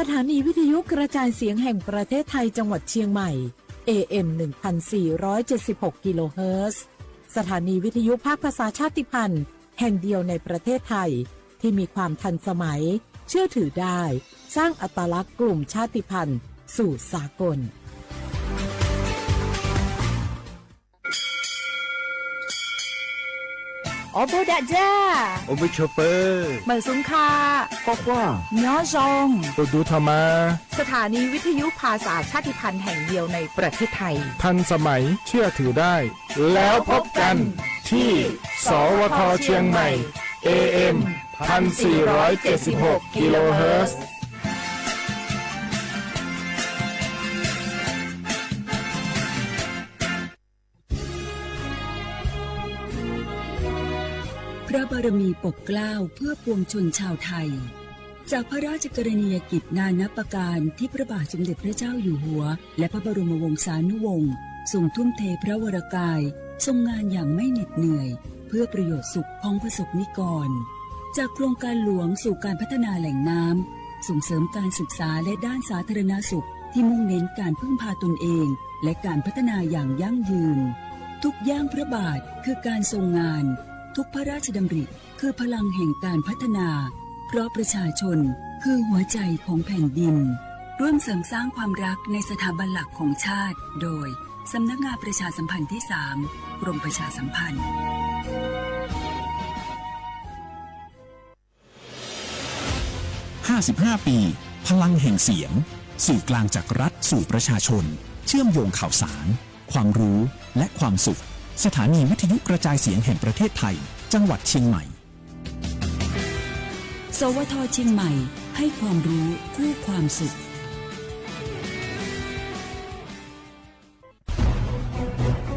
สถานีวิทยุกระจายเสียงแห่งประเทศไทยจังหวัดเชียงใหม่ เอ เอ็ม หนึ่งพันสี่ร้อยเจ็ดสิบหก กิโลเฮิรตซ์ สถานีวิทยุภาคภาษาชาติพันธุ์แห่งเดียวในประเทศไทย ที่มีความทันสมัย เชื่อถือได้ สร้างอัตลักษณ์กลุ่มชาติพันธุ์สู่สากล Ob peb dag zaj, ua peb tshua pawg, mawm xoo kha, quaj quaj, nyob zoo, tus tus tho mas. สถานีวิทยุภาษาชาติพันธุ์แห่งเดียวในประเทศไทย ทันสมัย เชื่อถือได้ แล้วพบกันที่ สวท เชียงใหม่ เอ เอ็ม พันสี่ร้อยเจ็ดสิบหก กิโลเฮิรตซ์ พระบารมีปกเกล้าเพื่อปวงชนชาวไทย จากพระราชกรณียกิจนานับประการที่พระบาทสมเด็จพระเจ้าอยู่หัว และพระบรมวงศานุวงศ์ทรงทุ่มเทพระวรกาย ทรงงานอย่างไม่เหน็ดเหนื่อย เพื่อประโยชน์สุขพ้องประสบนิกร จากโครงการหลวงสู่การพัฒนาแหล่งน้ำ ส่งเสริมการศึกษาและด้านสาธารณสุขที่มุ่งเน้นการพึ่งพาตนเอง และการพัฒนาอย่างยั่งยืน ทุกย่างพระบาทคือการทรงงาน ทุกพระราชดำริคือพลังแห่งการพัฒนา เพราะประชาชนคือหัวใจของแผ่นดิน ร่วมเสริมสร้างความรักในสถาบันหลักของชาติ โดย สำนักงานประชาสัมพันธ์ที่สาม กรมประชาสัมพันธ์ ห้าสิบห้า ปี พลังแห่งเสียง สื่อกลางจากรัฐสู่ประชาชน เชื่อมโยงข่าวสาร ความรู้ และความสุข สถานีวิทยุกระจายเสียงแห่งประเทศไทย จังหวัดเชียงใหม่ สวท เชียงใหม่ ให้ความรู้คู่ความสุข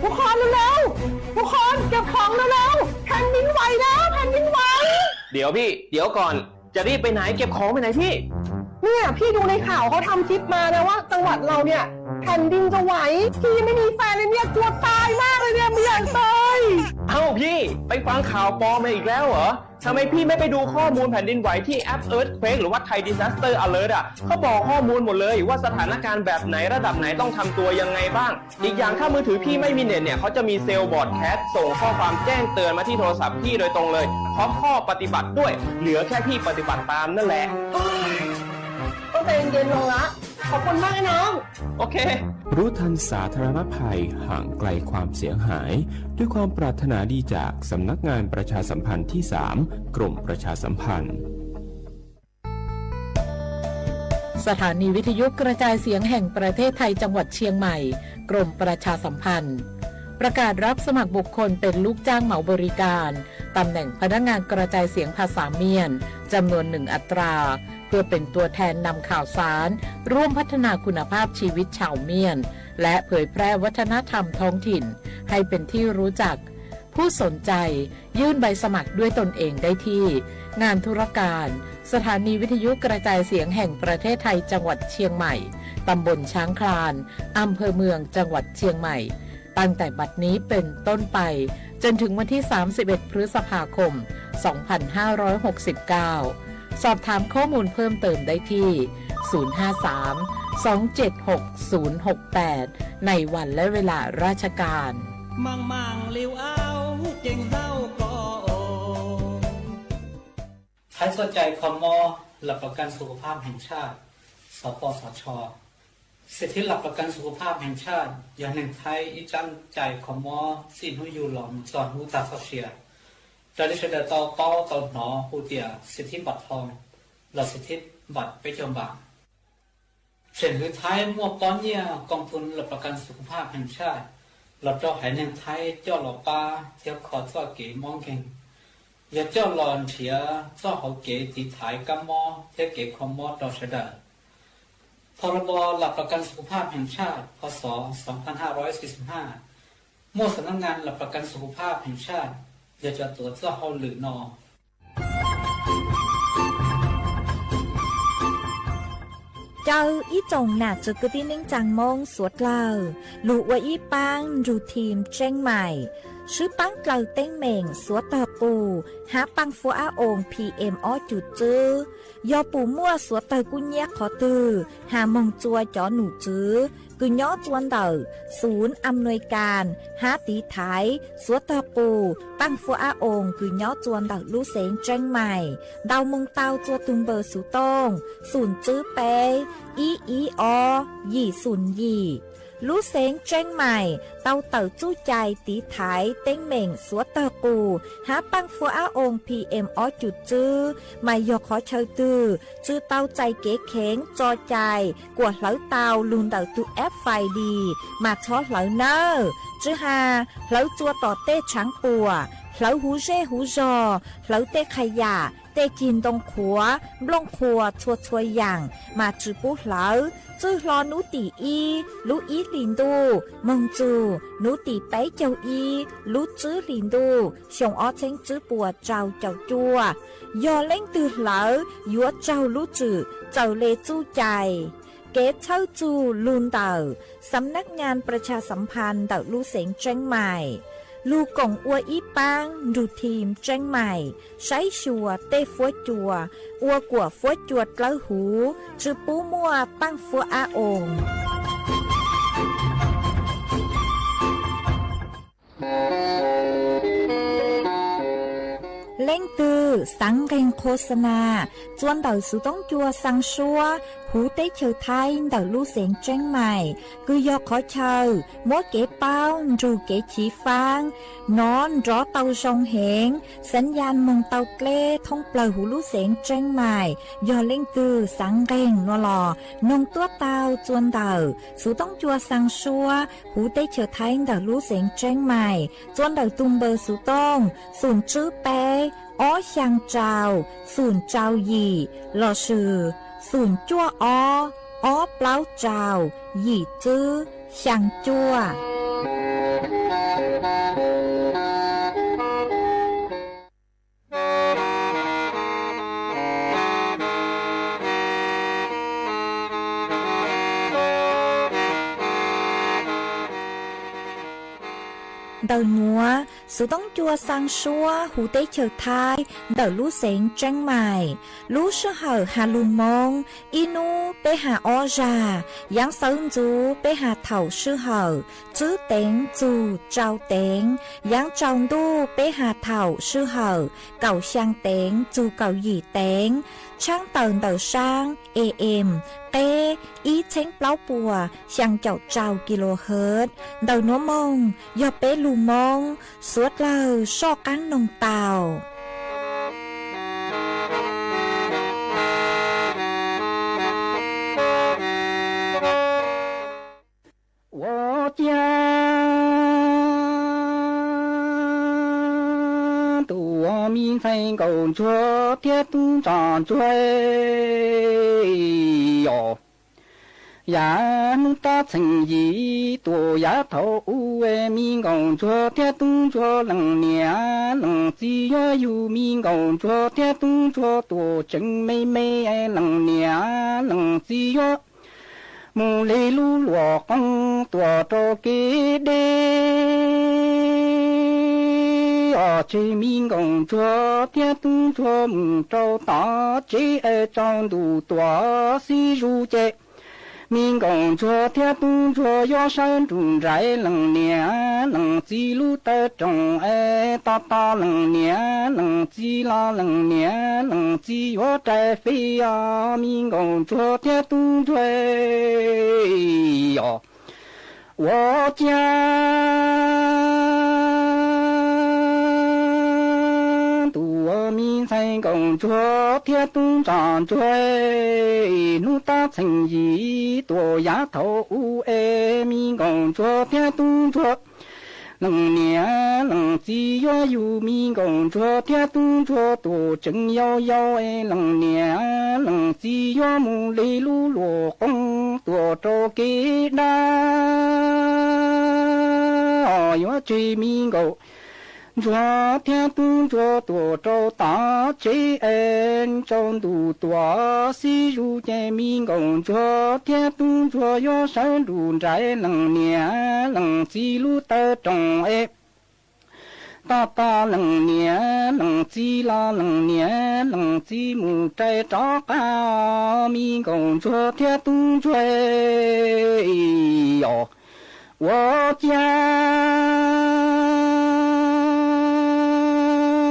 ทุกคนเร็วๆ ทุกคนเก็บของเร็วๆ แผ่นดินไหวแล้ว แผ่นดินไหว เดี๋ยวพี่ เดี๋ยวก่อน จะรีบไปไหน เก็บของไปไหนพี่ เนี่ยพี่ดูในข่าวเขาทำคลิปมานะว่าจังหวัดเราเนี่ยแผ่นดินจะไหว พี่ยังไม่มีแฟนเลยเนี่ยกลัวตายมากเลยเนี่ยไม่อยากตาย เอ้าพี่ ไปฟังข่าวปลอมมาอีกแล้วเหรอ ทำไมพี่ไม่ไปดูข้อมูลแผ่นดินไหวที่แอป Earthquake หรือว่า Thai Disaster Alert อ่ะ เขาบอกข้อมูลหมดเลยว่าสถานการณ์แบบไหนระดับไหนต้องทำตัวยังไงบ้าง อีกอย่างถ้ามือถือพี่ไม่มีเน็ตเนี่ย เขาจะมีเซลล์ broadcast ส่งข้อความแจ้งเตือนมาที่โทรศัพท์พี่โดยตรงเลย พร้อมข้อปฏิบัติด้วย เหลือแค่พี่ปฏิบัติตามนั่นแหละ ก็ใจเย็นๆ ลงละ ขอบคุณมากนะน้อง โอเค รู้ทันสาธารณภัย ห่างไกลความเสียหาย ด้วยความปรารถนาดีจากสำนักงานประชาสัมพันธ์ที่สาม กรมประชาสัมพันธ์ สถานีวิทยุกระจายเสียงแห่งประเทศไทยจังหวัดเชียงใหม่ กรมประชาสัมพันธ์ ประกาศรับสมัครบุคคลเป็นลูกจ้างเหมาบริการ ตำแหน่งพนักงานกระจายเสียงภาษาเมียน จำนวนหนึ่งอัตรา เพื่อเป็นตัวแทนนำข่าวสาร ร่วมพัฒนาคุณภาพชีวิตชาวเมียน และเผยแพร่วัฒนธรรมท้องถิ่น ให้เป็นที่รู้จัก ผู้สนใจยื่นใบสมัครด้วยตนเองได้ที่ งานธุรการ สถานีวิทยุกระจายเสียงแห่งประเทศไทยจังหวัดเชียงใหม่ ตำบลช้างคลาน อำเภอเมืองจังหวัดเชียงใหม่ ตั้งแต่บัดนี้เป็นต้นไป จนถึงวันที่ สามสิบเอ็ด พฤษภาคม สองพันห้าร้อยหกสิบเก้า สอบถามข้อมูลเพิ่มเติมได้ที่ ศูนย์ห้าสาม สองเจ็ดหก ศูนย์หกแปด ในวันและเวลาราชการ Măng măng liu ao, ceng zau ko o. ไทยสนใจคอมมอ หลักประกันสุขภาพแห่งชาติ สปสช สิทธิหลักประกันสุขภาพแห่งชาติ yog neeg Thaib ib tsab cai kho mob txij hnub yug los mus txog hnub tag txoj sia. Raws li sawv daws tau paub tau hnov hu tias สิทธิบัตรทอง los สิทธิบัตร peb caug npam. Tseem hwv Thaib muaj pob nyiaj กองทุนหลักประกันสุขภาพแห่งชาติ los rau haiv neeg Thaib coj los pab thiab kho txoj kev mob nkeeg, yog coj los nrhiav txoj hauv kev tiv thaiv kab mob thiab kev kho mob rau sawv daws. พรบ หลักประกันสุขภาพแห่งชาติ พ.ศ. สองพันห้าร้อยสี่สิบห้า muaj สำนักงานหลักประกันสุขภาพแห่งชาติ yog cov tuav txoj hauj lwm no. Caw ib tsoom nam txwv kwv tij neej tsaa Moob suav dlawg lug ua ib paab nrug team Tseeb Maim Swb paab dlaws teeb meem xuav tawg qus hab paaj fuab ab oos P M ob cum txwb. Yog pum muaj xuav tawg kub nyiab qhov twg has moog txua cov num tswv kws nyob txua ntawm xum am nuis kas hab tiv thaiv xuav tawg qus paaj fuab ab oos kws nyob txua ntawm lub xeev Tseeb Mais, ntaus moog tau txua tug npawb xuv tooj xum tswb peb ib ib ob yim xum yim. Lub xeev Tseeb Mais tau tawm txuj cai tiv thaiv teeb meem xuav tawg qus hab paaj fuab ab oos P M ob cum txwb, mas yog qhov chaw twg tsi tau txais kev kheev tso cai kuas hlawv tau lug ntawm tug app Find My mas txhob hlawv nawb. Tsi has hlawv txua tom tej tshaav puam, hlawv huv zej huv zog, hlawv tej qha yam, tej cig ntoo qhuav, nplooj qhuas txhua txhua yaam mas tsi pub hlawv. Txwj hlo nub tim ib lub ib hlis ntuj moog txug nub tim peb caug ib lub tsib hlis ntuj xyoo ob txheeb tsib puas rau caum cuaj. Yog leej twg hlawv yuav raug lub tswm txawm le txuj cai. Kev txhawb txug lug ntawm Xam Nab Nyas Pras Tshas Xam Phas ntawm lub xeev Tseeb Mais. Lug koom ua ib paab nrug thim Tseeb Mais saib xyuas tej fuab cua, ua kuam fuab cua dlawb huv, tsi pub muaj paaj fuab ab oos. Leej twg xaav nqeeg qhua xa nas txua ntawm xuv toob cua xaa suab huv teb chaws Thaib ntawm lub xeev Tseeb Mais, kws yog qhov chaw muab kev paub nrug kev chiv faab nov nrov tau zoo heev, xaav yas moog tau dleb thoob plawg huv lub xeev Tseeb Mais. Yog leej twg xaav nqeeg nua los noog tuab tau txua ntawm xuv toob cua xaa suab huv teb chaws Thaib ntawm lub xeev Tseeb Mais, txua ntawm tug npawb xuv tooj xum tswb peb ob xyaa rau xum rau yim lossis xum cuaj ob ob plaub rau yim tswb xyaa cuaj. Ntawm nuav, xuv toob cua xaa suab huv teb chaws Thaib ntawm lub xeev Tseeb Mais, lub sij hawm has lug Moob, ib nub peb has ob zag, yaav sawv ntxuv peb has thaum sij hawm tswb teev txug rau teev, yaav tsaus ntuj peb has thaum sij hawm kaum xyaa teev txug kaum yim teev, tshaab tawm ntawm saab A M qeb ib txheeb plaub puas xyaa caum rau kilohertz. Ntawm nuav moog yog peb lug Moob suav dlawg soj qaab noog tau. Ua ciav tus ua mi ntxhais nkaum ntsuag thiab tub ntsuag ntsuag os. Yav hnub tab txheem yim tuam yav thaum ub, mi nkaum ntsuag thiab tub ntsuag leej niam leej txiv yuav yug, mi nkaum ntsuag thiab tub ntsuag tuam tseem me me, leej niam leej txiv yuav mus li lub luam qoob tuam rau kev deb os. Tseg mi nkaum ntsuag thiab tub ntsuag mus rau tom tsev es tsaus ntuj tuam xib zuj ces mi nkaum ntsuag thiab tub ntsuag yuav sawv nrug nraim leej niam leej txiv lub taw rooj es tos tos leej niam leej txiv los leej niam leej txiv yuav rais fij os. Mi nkaum ntsuag thiab tub ntsuag os. Ua ciav tus ua mi ntxhais nkaum ntsuag thiab tub ntsuag ntsuag, hnub tab txheem yim tuam yav thaum ub es mi nkaum ntsuag thiab tub ntsuag leej niam leej txiv yuav yug, mi nkaum ntsuag thiab tub ntsuag tuam tseem yau yau es leej niam leej txiv yuav mus li lub luam qoob tuam rau kev dab os. Yuav tseg mi nkaum ntsuag thiab tub ntsuag tuam rau tom tsev es tsaus ntuj tuam xib zuj ces mi nkaum ntsuag thiab tub ntsuag yuav sawv nrug nraim leej niam leej txiv lub taw rooj es Tos tos leej niam leej txiv los leej niam leej txiv mus rais rov qab, me nkauj ntsuag thiab tub ntsuag os. Ua cas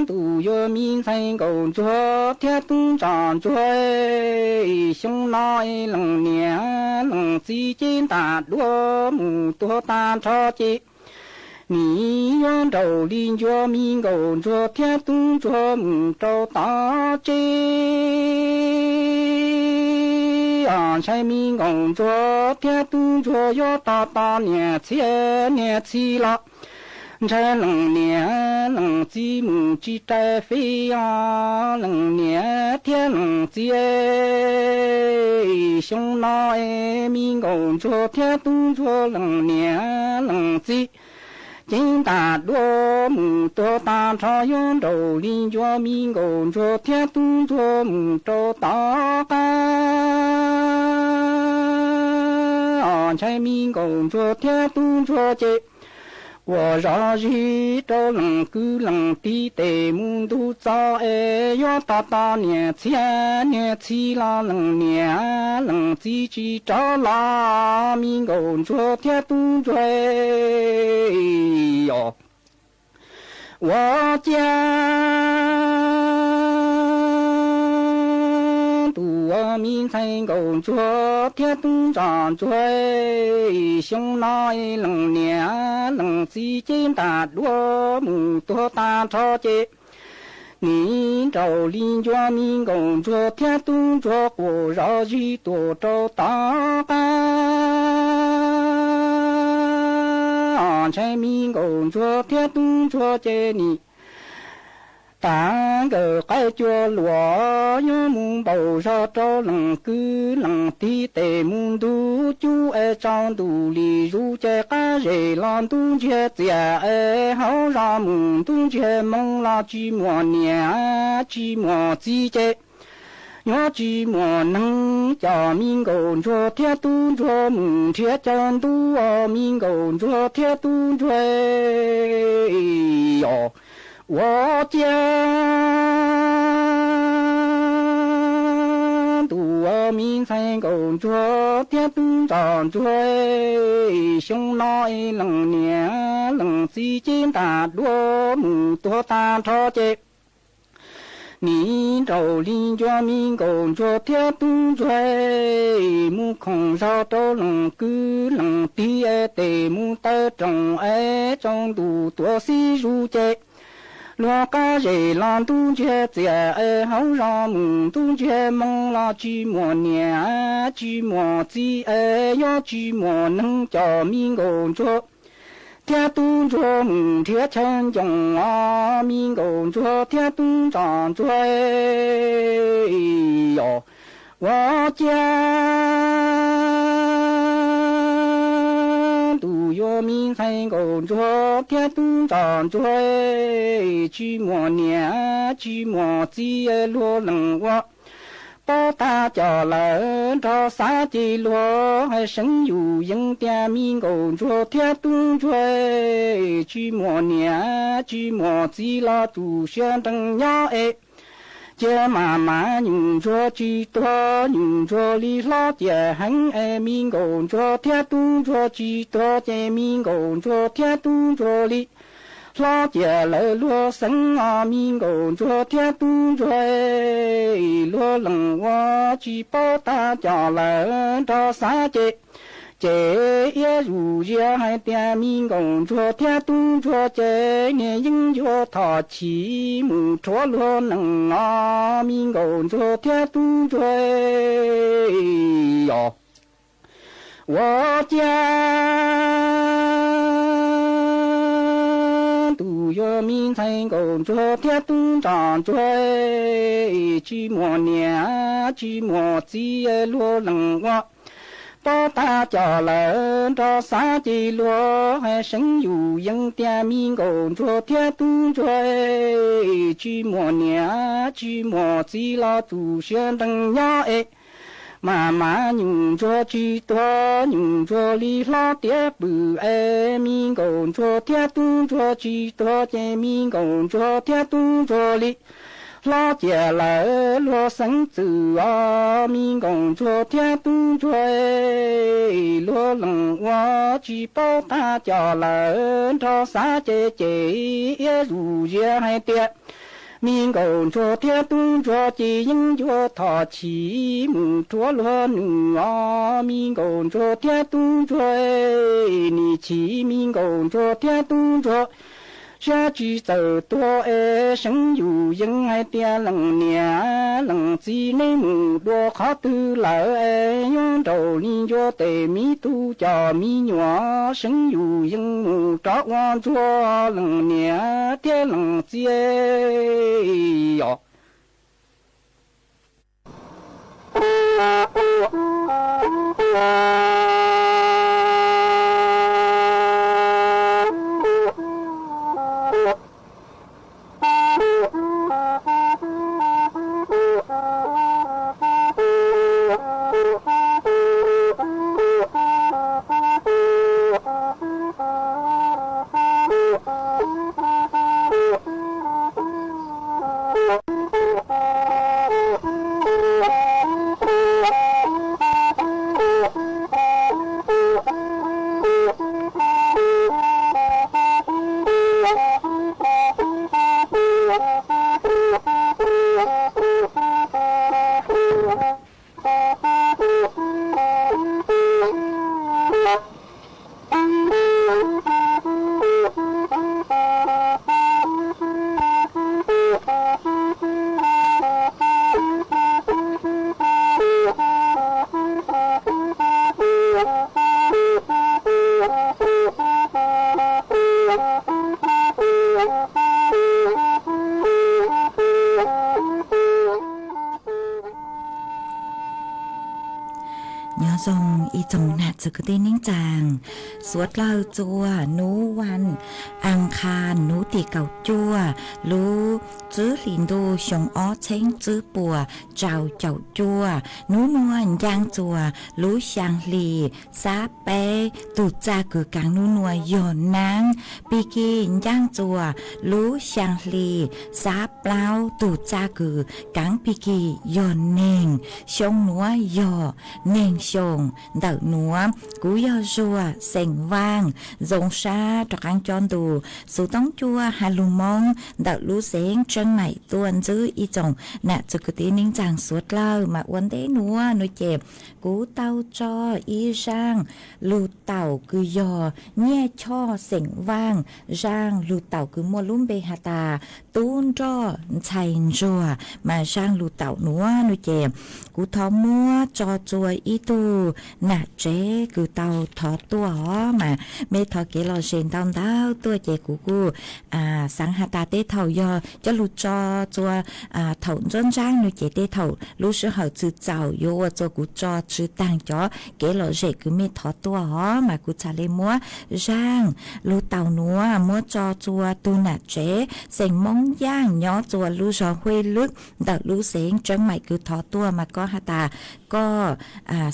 ntuj yuav me ntxhais nkauj ntsuag thiab tub ntsuag ntsuag, xyoo no leej niam leej txiv ces ntam duab mus tuag tag nrho ces nim yuav nraum li ncua me nkauj ntsuag thiab tub ntsuag mus rau tom tsev. Ntshai me nkauj ntsuag thiab tub ntsuag yuav tos tos niam txiv niam txiv los ntshai leej niam leej txiv mus tsis rais fij os leej niam thiab leej txiv. Xyoo no me nkauj ntsuag thiab tub ntsuag leej niam leej txiv ces ntam duab mus tuag tag nrho yuav nraum li ncua me nkauj ntsuag thiab tub ntsuag mus rau tom qab. Ntshai me nkauj ntsuag thiab tub ntsuag ces quas zos zis rau leej kwv leej tij tes mus ntug txo es yuav tos tos niam txiv niam txiv los leej niam leej txiv tsis rov los me nkauj ntsuag thiab tub ntsuag os. Ua cas ntuj ua me ntxhais nkauj ntsuag thiab tub ntsuag ntsuag, xyoo no leej niam leej txiv ces ntam duab mus tuag tag nrho ces nim nraum li ncua me nkauj ntsuag thiab tub ntsuag quas zos zis tuaj rau tom qab. Ntshai me nkauj ntsuag thiab tub ntsuag ces nim tas nkawm qaib cua luam yuav mus npaum zog rau leej kwv leej tij tes mus ntug cub es tsaus ntuj li zus ces qab zes los ntub ntsiag txias es hauv zos mus ntub ntsiag moo los tsis muaj niam tsis muaj txiv ces yuav tsis muaj neeg coj me nkauj ntsuag thiab tub ntsuag mus nrhiav chaw ntub os me nkauj ntsuag thiab tub ntsuag os. Ua cas ntuj ua me ntxhais nkauj ntsuag thiab tub ntsuag ntsuag, xyoo no leej niam leej txiv ces ntam duab mus tuag tag nrho ces nim nraum li ncua me nkauj ntsuag thiab tub ntsuag mus khoom zog rau leej kwv leej tij tes mus taw rooj es tsaus ntuj tuaj xib zus ces luag qab zes los ntub ntsiag txias es hauv zos mus ntub ntsiag moo los tsis muaj niam tsis muaj txiv es yuav tsis muaj neeg coj me nkauj ntsuag thiab tub ntsuag mus nrhiav chaw ncoos os me nkauj ntsuag thiab tub ntsuag ntsuag os. Ua cas ntuj yuav me ntxhais nkauj ntsuag thiab tub ntsuag ntsuag, tsis muaj niam tsis muaj txiv luag leej ua pab tag coj lawm nrog xav ces luag hais seev yus yees tias me nkauj ntsuag thiab tub ntsuag, tsis muaj niam tsis muaj txiv los tu siab nrees nyob es cia mas mas nyuj ntsuag tsis tuag nyuj ntsuag li hlob ciam heev es me nkauj ntsuag thiab tub ntsuag tsis tuag ces me nkauj ntsuag thiab tub ntsuag li hlob ciam lawm luag xeev os me nkauj ntsuag thiab tub ntsuag, luag leej ua tsis paub tag coj lawm nrog xav ces ces iab zus ziab hais tias me nkauj ntsuag thiab tub ntsuag ces niag yeeb ncuab thom chim mus rhuav luag nees os me nkauj ntsuag thiab tub ntsuag os. Ua cas ntuj yuav me ntxhais nkauj ntsuag thiab tub ntsuag ntsuag, tsis muaj niam tsis muaj txiv luag leej ua pab tag coj lawm nrog xav ces luag hais seev yus yees tias me nkauj ntsuag thiab tub ntsuag, tsis muaj niam tsis muaj txiv los tu siab nrees nyob es Mas mas nyuam ntsuag tsis tuag, nyuam ntsuag li hlob tiav pwm es me nkauj ntsuag thiab tub ntsuag tsis tuag ces me nkauj ntsuag thiab tub ntsuag li hlob ciaj lawm. Luag xeeb txwm os, me nkauj ntsuag thiab tub ntsuag, luag lees ua tsis paub tag cos lawm. Nrho xav ces ces iab zus ziab hais tias me nkauj ntsuag thiab tub ntsuag ces yeej yuav thov chim mus rhuav luag num os. Me nkauj ntsuag thiab tub ntsuag, nim chim me nkauj ntsuag thiab tub ntsuag, siab tsis txawm tuag es seev yus yees hais tias leej niam leej txiv nej mus dua qhov twg lawm es nyob nraum li ncua tes me tub cov me nyuam. Seev yus yees mus rov ua ntsuag leej niam thiab leej txiv os. Nyob zoo ib tsoom nam txiv kwv tij neej tsaa, suav dlawg txua nub vaj aas qha nub tim kaum cuaj lub tsib hlis ntuj xyoo ob txheeb tsib puas rau caum cuaj. Nub nuav ncaaj txuas lub xyaa hli xab peb, tug txaj kws kaav nub nuav yog naab. Pig kig ncaaj txuas lub xyaa hli xab plaub, tug txaj kws kaav pig kig yog neeg. Xyoo nuav yog neeg xyoo ntawm nuav. Kuv yog Zuag xeem Vaaj, zoo sab rov qaab coj ntu xuv toob cuaj has lug Moob ntawm lub xeev Tseeb Maim tuaj ntsib ib tsoom nam txiv kwv tij neej tsaa suav dlawg. Mas ua ntej nuav nuav ces kuv tau tso ib zaaj lug taum kws yog Nyiaj Choj xeem Vaaj, zaaj lug taum kws muaj lub npe has tas Tub Nroj Ntxhais Ntsuag. Mas zaaj lug taum nuav nuav ces kuv thov muab tso txua ib tug nam tsev kws tau thov tuaj os. Mas mej thov kev lom zem ntau ntau tuaj ces kuv kuj xaav has tas tej thaum yog coj lug tso txua thaum ntsuab ntsaab nuav ces tej thaum lub sij hawm txwm txaus yuav ua txua kuv tso tsi taag cov kev lom zem kws mej thov tuaj os. Mas kuv txhad le muab zaaj lug taum nuav muab tso txua tug nam tsev xeem Moob Yaaj nyob txua lub zog Huj Lwb ntawm lub xeev Tseeb Maim kws thov tuaj. Mas koj has tas koj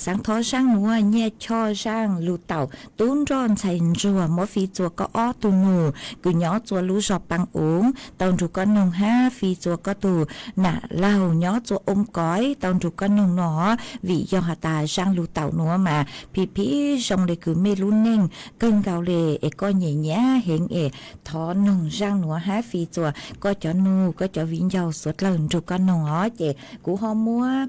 xaav thov zaaj nuav Nyiaj Choj zaaj lug taum Tub Nroj Ntxhais Ntsuag, muab fij txua koj ob tug nug kws nyob txua lub zog Paa Uv tau nrug koj noog hab fij txua koj tug nam laug nyob txua Oom Koiv tau nrug koj noog no. Vim yog has tas zaaj lug taum nuav mas phim phim zoo le kws mej lub neej kawg nkaus le es koj nyem nyam heev es thov noog zaaj nuav hab fij txua koj cov nug koj cov viv ncaus suav dlawg nrug koj noog os. Ces kuv ho muab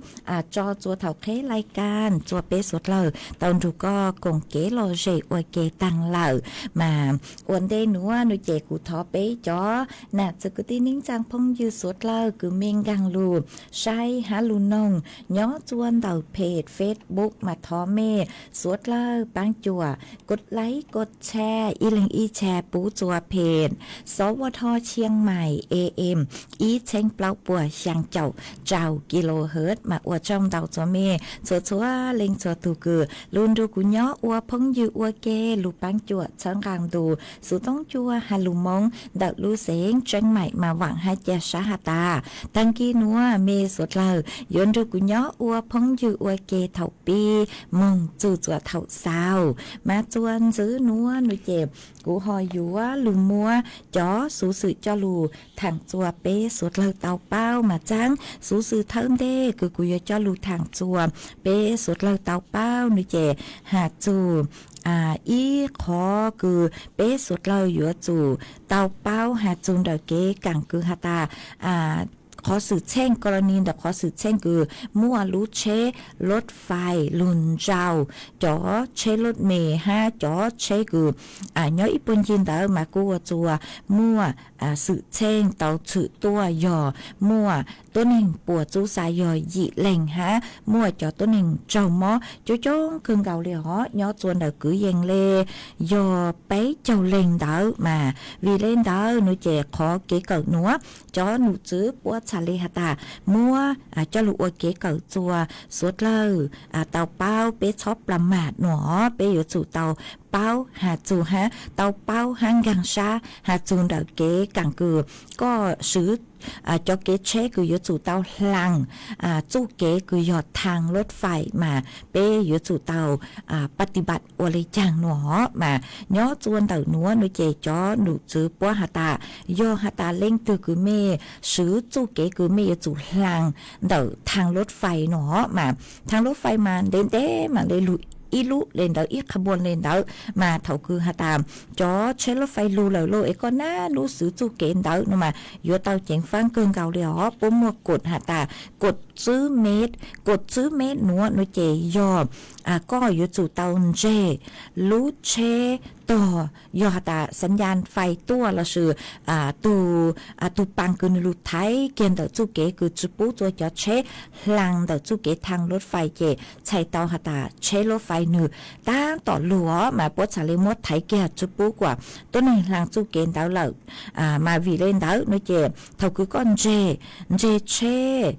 tso txua thaum qheb lais kas txua peb suav dlawg tau nrug koj koom kev lom zem ua ke taag lawm. Mas ua ntej nuav nuav ces kuv thov peb cov nam txiv kwv tij neej tsaa phooj ywg suav dlawg kws mej nkaag lug saib hab lug noog nyob txua ntawm page Facebook mas thov mej suav dlawg paab cuam kov laib kov tshare ib leeg ib tshare pub txua page Xov Vaj Thoj Chiang Mai A M ib txheeb plaub puas xyaa caum rau kilohertz. Mas ua tsaug ntau txua mej txhua txhua leej txhua tug kws lub Nrug kuv nyob ua phooj ywg ua ke, lug paab cuam txhawb nqaa ntu xuv toob cua has lug Moob ntawm lub xeev Tseeb Maim mas vaam hab ca sab has tas, taag kis nuav mej suav dlawg yuav nrug kuv nyob ua phooj ywg ua ke thaum pib moog txug txuas thaum xaus. Mas txuas ntxiv nuav nuav ces kuv ho yuav lug muab cov xuv xwm coj lug thaam txua peb suav dlawg tau paub mas txaab. Xuv xwm thawj ntej kws kuv yuav coj lug thaam txua peb suav dlawg tau paub nuav ces has txug ib qhov kws peb suav dlawg yuav tsum tau paub has txug ntawm kev kaam kws has tas qhov xwm txheej, kos los nis ntawm qhov xwm txheej kws muaj lub tsheb luv fais lug ntsau cov tsheb luv mes hab cov tsheb kws nyob ib puag ncig ntawd mas kuj ua txuas muaj xwm txheej tau tshwm tuaj yog muaj tuab neeg puas txub xav yog yim leeg hab muaj cov tuab neeg raug mob coob coob kawg nkaus le os, nyob txua ntawm kwv yees le yog peb caug leeg ntawd mas. Vim le ntawd nuav ces qhov kev kawm nuav cov num tswv puab txhad le has tas muab coj lug ua kev kawm txua suav dlawg tau paub, peb txhob plas mam nuav, peb yuav tsum tau paub has txug hab tau paub hab nkaag sab has txug ntawm kev kaam kws koj swv cov kev tsheb kws yuav tsum tau hlaas txuj kev kws yog thaag luv fais mas peb yuav tsum tau pab ti npam ua le caag nuav mas. Nyob txua ntawm nuav nuav ces cov num tswv puab has tas yog has tas leej twg kws mej swv txuj kev kws mej yuav tsum hlaas ntawm thaag luv fais nuav mas. Thaag luv fais mas ntev ntev mam le lug ib lub le ntawd, ib qha npua le ntawd mas thaum kws has tas cov tsheb luv fais lug lawm lauj es koj nab nub swv txuj kev ntawd nuav mas yuav tau ceev faab kawg nkaus le os. Puab muaj kod has tas kod tswb mev, kod tswb mev nuav nuav ces yog koj yuav tsum tau ntseg lub tsheb tog, yog has tas xav nyas fais tuaj lossis tug paas kws nwg lug thaiv kiag ntawm txuj kev kws tsi pub txua cov tsheb hlaas ntawm txuj kev thaag luv fais ces txhais tau has tas tsheb luv fais nwg tab tom lug os mas puab txhad le muab thaiv kiag tsi pub kuas tuab neeg hlaas txuj kev ntawd lawm. Mas vim le ntawd nuav ces thaum kws koj ntseg, ntseg tsheb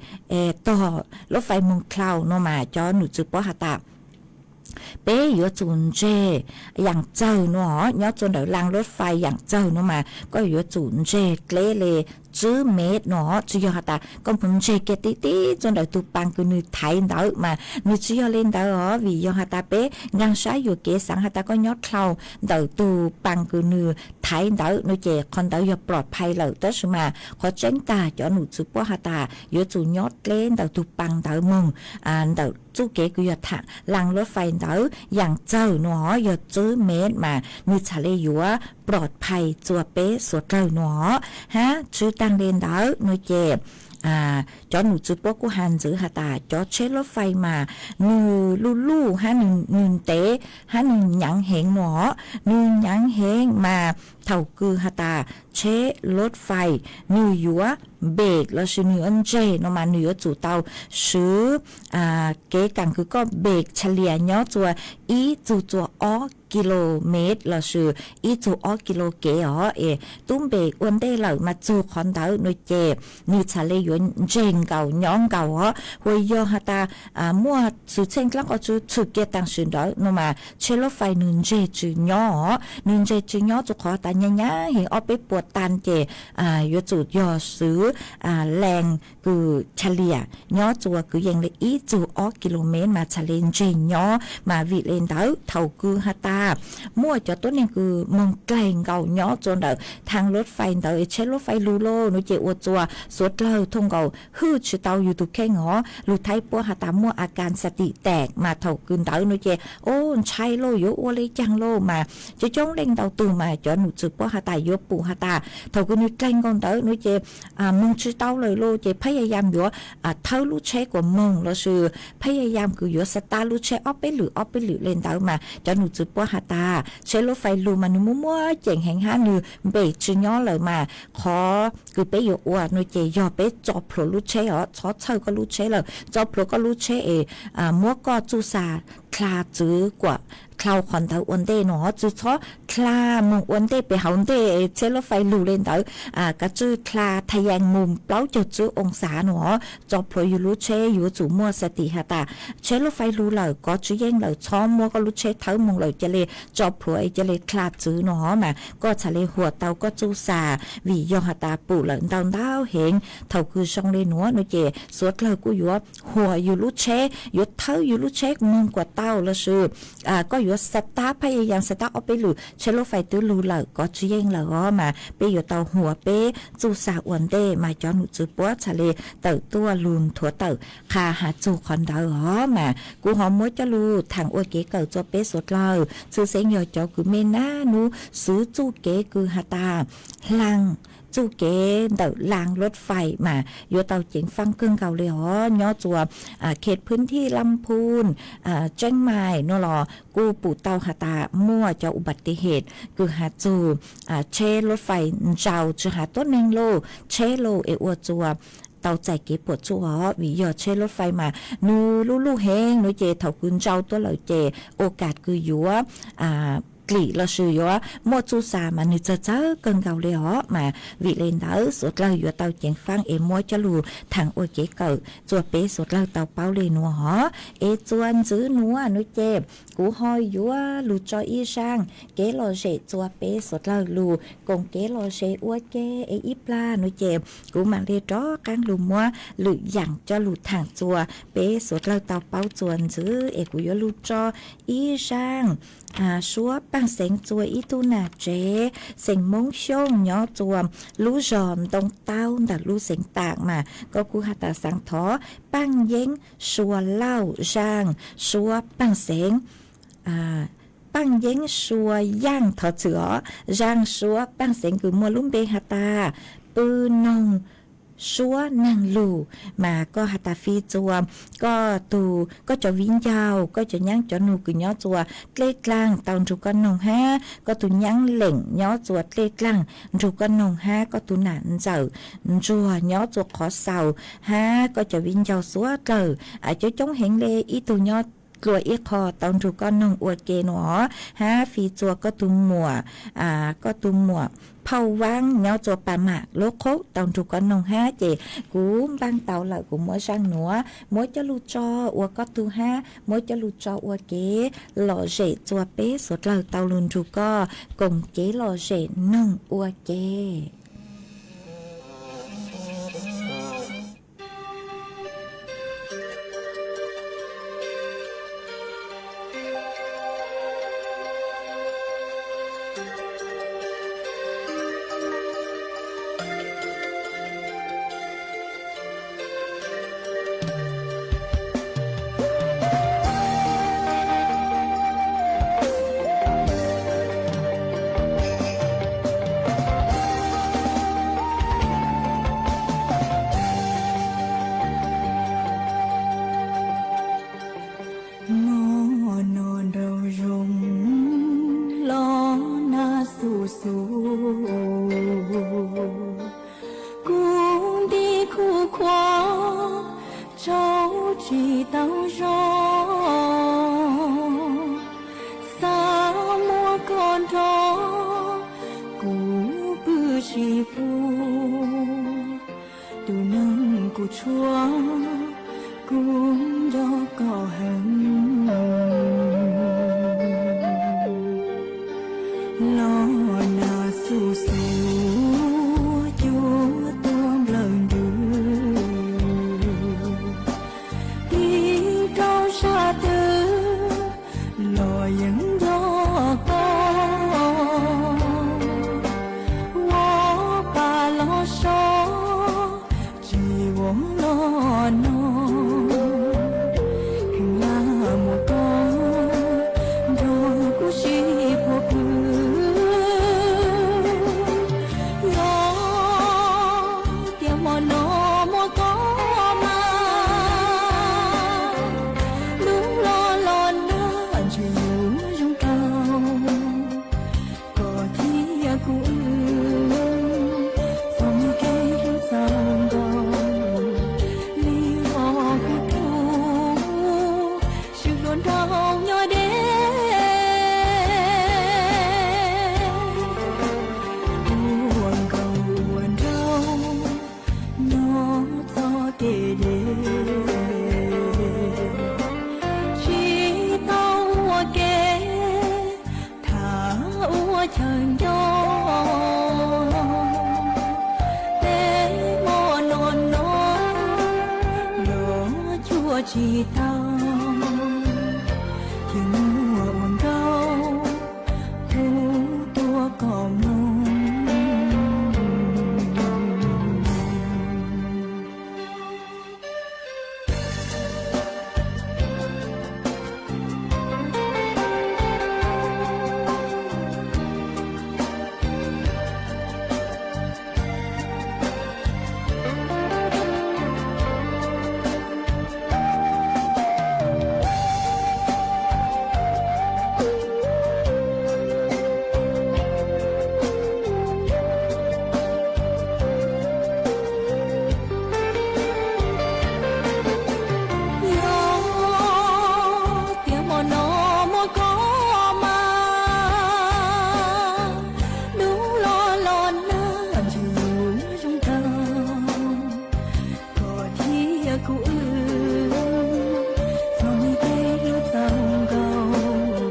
tog luv fais moog dlhau nuav mas cov num tswv puab has tas peb yuav tsum ntseg yaam txawg nuav os, nyob txua ntawm laan luv fais yaam txawg nuav mas koj yuav tsum ntseg dleb le tswb mev nuav os. Tsi yog has tas koj moog ntseg kiag tib tib txua ntawm tug paas kws nwg thaiv ntawd mas nwg tsi yog le ntawd os. Vim yog has tas peb nkaag sab yuam kev xaav has tas koj nyob dlhau ntawm tug paas kws nwg thaiv ntawd nuav ces qhov ntawd yog ploj phais lawm. Tab sis mas qhov tseeb tag cov num tswv puab has tas yuav tsum nyob dleb ntawm tug paas ntawd moog ntawm txuj kev kws yog laan luv fais ntawd yaam txawg nuav os, yog tswb mev mas nwg txhad le yuav ploj phais txua peb suav dlawg nuav os. Hab tsi taag le ntawd nuav ces cov num tswv puab kuj has ntxiv has tas cov tsheb luv fais mas nwg luj luj hab nwg ntev hab nwg nyaav heev nuav os. Nwg nyaav heev mas thaum kws has tas tsheb luv fais nwg yuav npem lossis nwg yuav ntseg nuav mas nwg yuav tsum tau swv kev kaam kws koj npem txha lias nyob txua ib txug txua ob kis lus mev lossis ib txug ob kis lus kev os. Es tub npem ua ntej lawm mas txug qhov ntawd nuav ces nwg txhad le yuav ntseg nkaus nyob nkaus os. Hu yog has tas muaj xwm txheej dlaab qhov tsi tshwm kiag taam sim ntawd nuav mas tsheb luv fais nwg ntseg tsi nyob os. Nwg ntseg tsi nyob txug qhov tas nyaav nyaav heev ob peb puas taas ces yuav tsum yog swv laan kws txha lias nyob txua kwv yees le ib txug ob kis lus mev mas txhad le ntseg nyob. Mas vim le ntawd thaum kws has tas muaj cov tuab neeg kws moog dlaig nkaus nyob txua ntawm thaag luv fais ntawd es tsheb luv fais lug lauj nuav ces ua txua suav dlawg thooj nkaus hwj tsi tau yug tug kheej os. Lug thaiv puab has tas muaj a kas xav tim taam mas thaum kws ntawd nuav ces o ntshai lauj yuav ua le caag lauj mas coob coob leej ntau tug mas cov num tswv puab has tas yuav pum has tas thaum kws nwg dlaig nkaus ntawd nuav ces moog tsi tau lawm lauj ces phab ya yam yuav thawb lub tsheb kuas moog lossis phab ya yam kws yuav xav tab lub tsheb ob peb lwm ob peb lwm le ntawd mas cov num tswv puab has tas tsheb luv fais lug mas nwg muaj muaj ceem heev hab nwg npem tsi nyob lawm mas qhov kws peb yuav ua nuav ces yog peb tso plhuav lub tsheb os, txhob txhawj koj lub tsheb lawm, tso plhuav koj lub tsheb es muab koj txuj sa dlha txwv kuas dlhau qhov ntawd ua ntej no, tsis txhob dlha mus ua ntej pem hauv ntej tsheb lub fais lug li ntawd, kav tsij dlha thaj yees mus plaub caug tsib oo xav no, tso plhuav yus lub tsheb, yuav tsum muaj xa tis has tas tsheb lub fais lug lawm, kov tswv yeej lawm, txhob muab koj lub tsheb thawb mus lawm, cia li tso plhuav cia li dlha txwv no mas koj txhaj li huas tau koj txuj xa. Vim yog has tas pum lawm ntau ntau heev, thaum kws zoo li nuav no ces suav dlawg kuj yuav huas yus lub tsheb, yuav thawb yus lub tsheb moog kuas tau lossis koj yuav xa tab phab yaj yas xa tab ob peb lwm tsheb lub fais twb lug lawm, kov tswv yeej lawm os mas peb yuav tau huas peb txuj xa ua ntej mas cov nom tswv puab txhaj li tawm tuaj lug nthuav tawm qha has txug qhov ntawd os mas kuv ho muab coj lug thaam ua kev kawm rua peb suav dlawg, tshwj xeeb yog cov kws mej nab nub xwv txuj kev kws has tas hlaag txuj kev ntawm laas lub fais mas yuav tau ceev faab kawg nkaus li os. Nyob rua khej phwb thij Lam Phun, Tseeb Mais no los kuj pum tau has tas muaj cov u bas ti hem kws has txug tsheb lub fais ntsau tsi has tuab neeg lauj, tsheb lauj es ua rua tau txais kev puam tsuaj os. Vim yog tsheb lub fais mas nwg luj luj heev no ces thaum kws ntsau tuaj lawm ces ua kas kws yuav dlim lossis yuav muaj txuj xa mas nwg txawg txawg kawg nkaus li os mas vim li ntawd suav dlawg yuav tau ceev faab es muab coj lug thaam ua kev kawm rua peb suav dlawg tau paub li nuav os. Es txuas ntxiv nuav no ces kuv ho yuav lug tso ib zaaj kev lom zem rua peb suav dlawg lug koom kev lom zem ua ke es ib plag no ces kuv mam li rov qaab lug muab lwm yaam coj lug thaam rua peb suav dlawg tau paub txuas ntxiv es kuv yuav lug tso ib zaaj suab paaj xeev rua ib tug nam tsev xeem Moob Xyooj nyob rua lub zog Ntoo Taub ntawm lub xeev Taam mas koj kuj has tas xaav thov Paaj Yeeb Sua Lauj zaaj suab paaj xeev. Paaj Yeeb Sua Yaaj thov txhwm os, zaaj suab paaj xeev kws muaj lub npe has tas pw noog suab naag lug mas koj has tas fi rua koj tug, koj cov viv ncaus, koj cov nyaab cov nug kws nyob rua dlej dlaag tau nrug koj noog hab koj tug nyaab leem nyob rua dlej dlaag nrug koj noog hab koj tug nam ntxawm ntsuag nyob rua qhov xaus hab koj cov viv ncaus suav dlawg coob coob heev le ib tug nyob dlua ib qho tau nrug koj noog ua ke no hab fi rua koj tug muam, koj tug muam Phauj Vaab nyob rua Pas Mam lub qhub tau nrug koj noog hab ces kuv npaaj tau lawm kuv muab zaaj nuav muab coj lug tso ua koj tug hab muab coj lug tso ua kev lom zem rua peb suav dlawg tau lug nrug koj koom kev lom zem noog ua ke. Noj noj nraug zoo los nag xu xu, kuv nti khuv khuav tsaug tsis tau zoo, xav muab koj nrog kuv pw tsis pub, tus neeg kuv tshuav kuv nco koj heev. Los nag xu xu cuab tuaj nplawm ntws, tig rau sab twg los yeej nco koj. Ua pa los so, tsis ua los no, kheev lam mus koj tsis tau, thiaj muaj ua nkauj hu tuaj kom mloog. Yog tias hmo no muaj koj mas, hnub los los nag ntshe yuav zoo tag, koj thiab kuv wb txog me tej lub txaj nkaus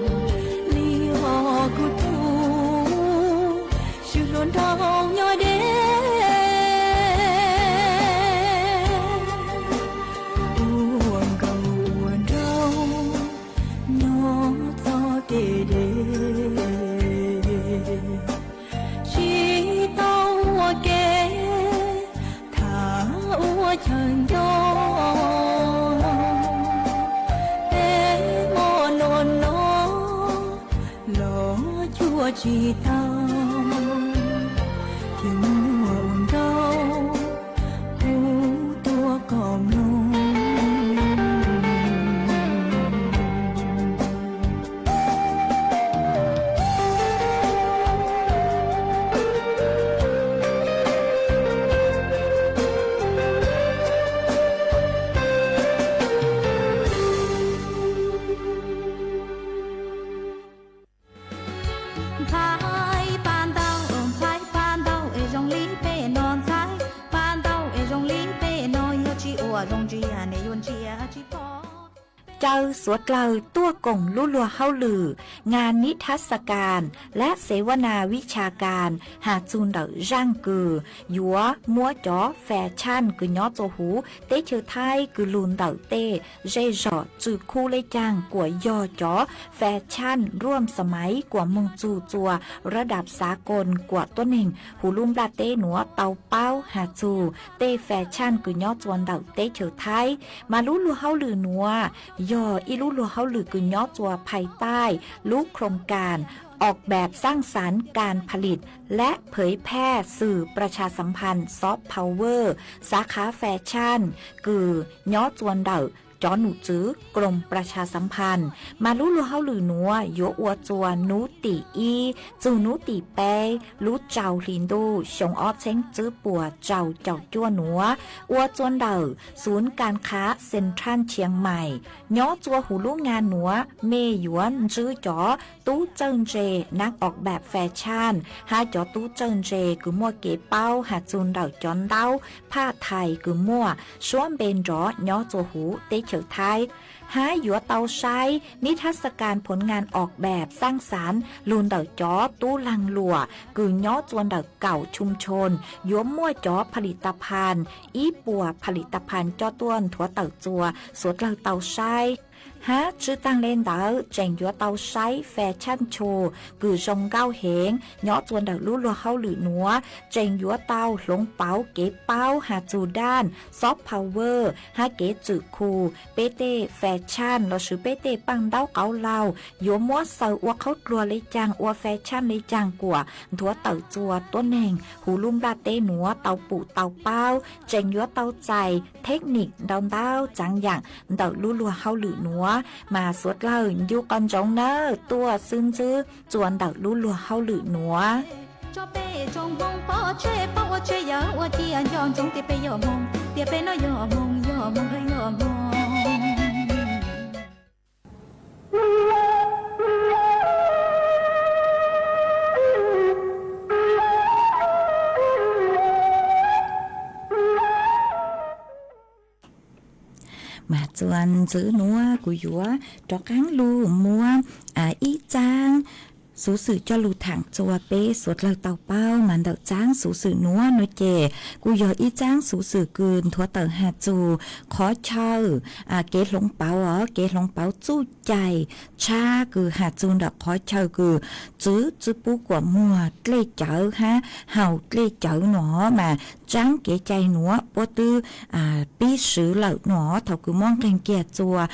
li os kuv tus, sib hlub nrog nyob deb. Ua nkauj ua nraug nyob txoj kev deb, tsis tau ua ke tham ua chaw nco. Peb hmo no no los cuag tsis tau, thiaj muaj ua nkauj hu tuaj kom mloog. Ntxhais pab ntau, ntxhais pab ntau es zoo li peb no, ntxhais pab ntau es zoo li peb no, yog tsis ua zoo ntsia nej yuav ntsia tsis pom. Caw suav dlawg tuaj koom lub luag hauj lwm งานนิทรรศการ และเสวนาวิชาการ has txug ntawm zaaj kws yuav muab cov fas chaj kws nyob txua huv teb chaws Thaib kws lug ntawm tej zej zog tsw khub le caag kuas yog cov fas chaj ruam xa maiv kuas moog txug txua rab dam xav koos kuas tuab neeg huv lub nplaj teb nuav tau paub has txug tej fas chaj kws nyob txua ntawm teb chaws Thaib. Mas lub luag hauj lwm nuav yog ib lub luag hauj lwm kws nyob txua phais taij lubโครงการออกแบบสร้างสรรค์การผลิตและเผยแพร่สื่อประชาสัมพันธ์ soft power สาขาแฟชั่น kws nyob txua ntawm cov num tswv กรมประชาสัมพันธ์. Mas lub luag hauj lwm nuav yuav ua txua nub tim ib txug nub tim peb lub rau hli ntuj xyoo ob txheeb tswb puas rau caum cuaj nuav, ua txua ntawm ศูนย์การค้าเซ็นทรัลเชียงใหม่. Nyob txua huv lub งาน nuav mej yuav ntsib cov tub txawj ntse นักออกแบบแฟชั่น hab cov tub txawj ntse kws muaj kev paub has txug ntawm cov ntaub phaj thais kws muaj suab npe nrov nyob txua huv teb chaws Thaib, hab yuav tau saib นิทรรศการผลงานออกแบบสร้างสรรค์ lug ntawm cov tub laag luam kws nyob txua ntawm kaum ชุมชน, yuav muaj cov ผลิตภัณฑ์ ib puas ผลิตภัณฑ์ coj tuaj nthuav tawm txua suav dlawg tau saib. Hab tswj taag le ntawd tseem yuav tau saib fas chaj tshua kws zoo nkauj heev nyob txua ntawm lub luag hauj lwm nuav, tseem yuav tau hloov pauv kev paub has txug daj soft power hab kev txwm khu peb tej fas chaj lossis peb tej paaj ntaub qauv laug yuav muab xaws ua qhaub dluag le caag, ua fas chaj le caag kuas nthuav tawm txua tuab neeg huv lub nplaj teb nuav tau pum tau paub. Tseem yuav tau txais thej nim ntau ntau txaav yaam ntawm lub luag hauj lwm nuav. Mas suav dlawg ncu qhov ntsoov nawb, tuaj xwb ntxwb txua ntawm lub luag hauj lwm nuav. Tso peb tsoom Hmoob pov tseg paub ua tshej yawm ua cia nco ntsoov tias peb yog Hmoob, tias peb no yog Hmoob, yog Hmoob, yog Hmoob. Mas txuas ntxiv nuav kuv yuav rov qaab lug muab ib txaab xuv xwm coj lug thaam rua peb suav dlawg tau paub mas ntawm tsaab xuv xwm nuav nua ces kuj yog ib tsaab xuv xwm kws nthuav tawm has txug qhov chaw kev hloov pauv os, kev hloov pauv txuj cai tshab kws has txug ntawm qhov chaw kws tswv tswv pub kuam muag dlej cawv hab haus dlej cawv nua mas tsaab kev cai nuav puab twb pib swv lawm nua. Thaus kws muab nqeg kiag rua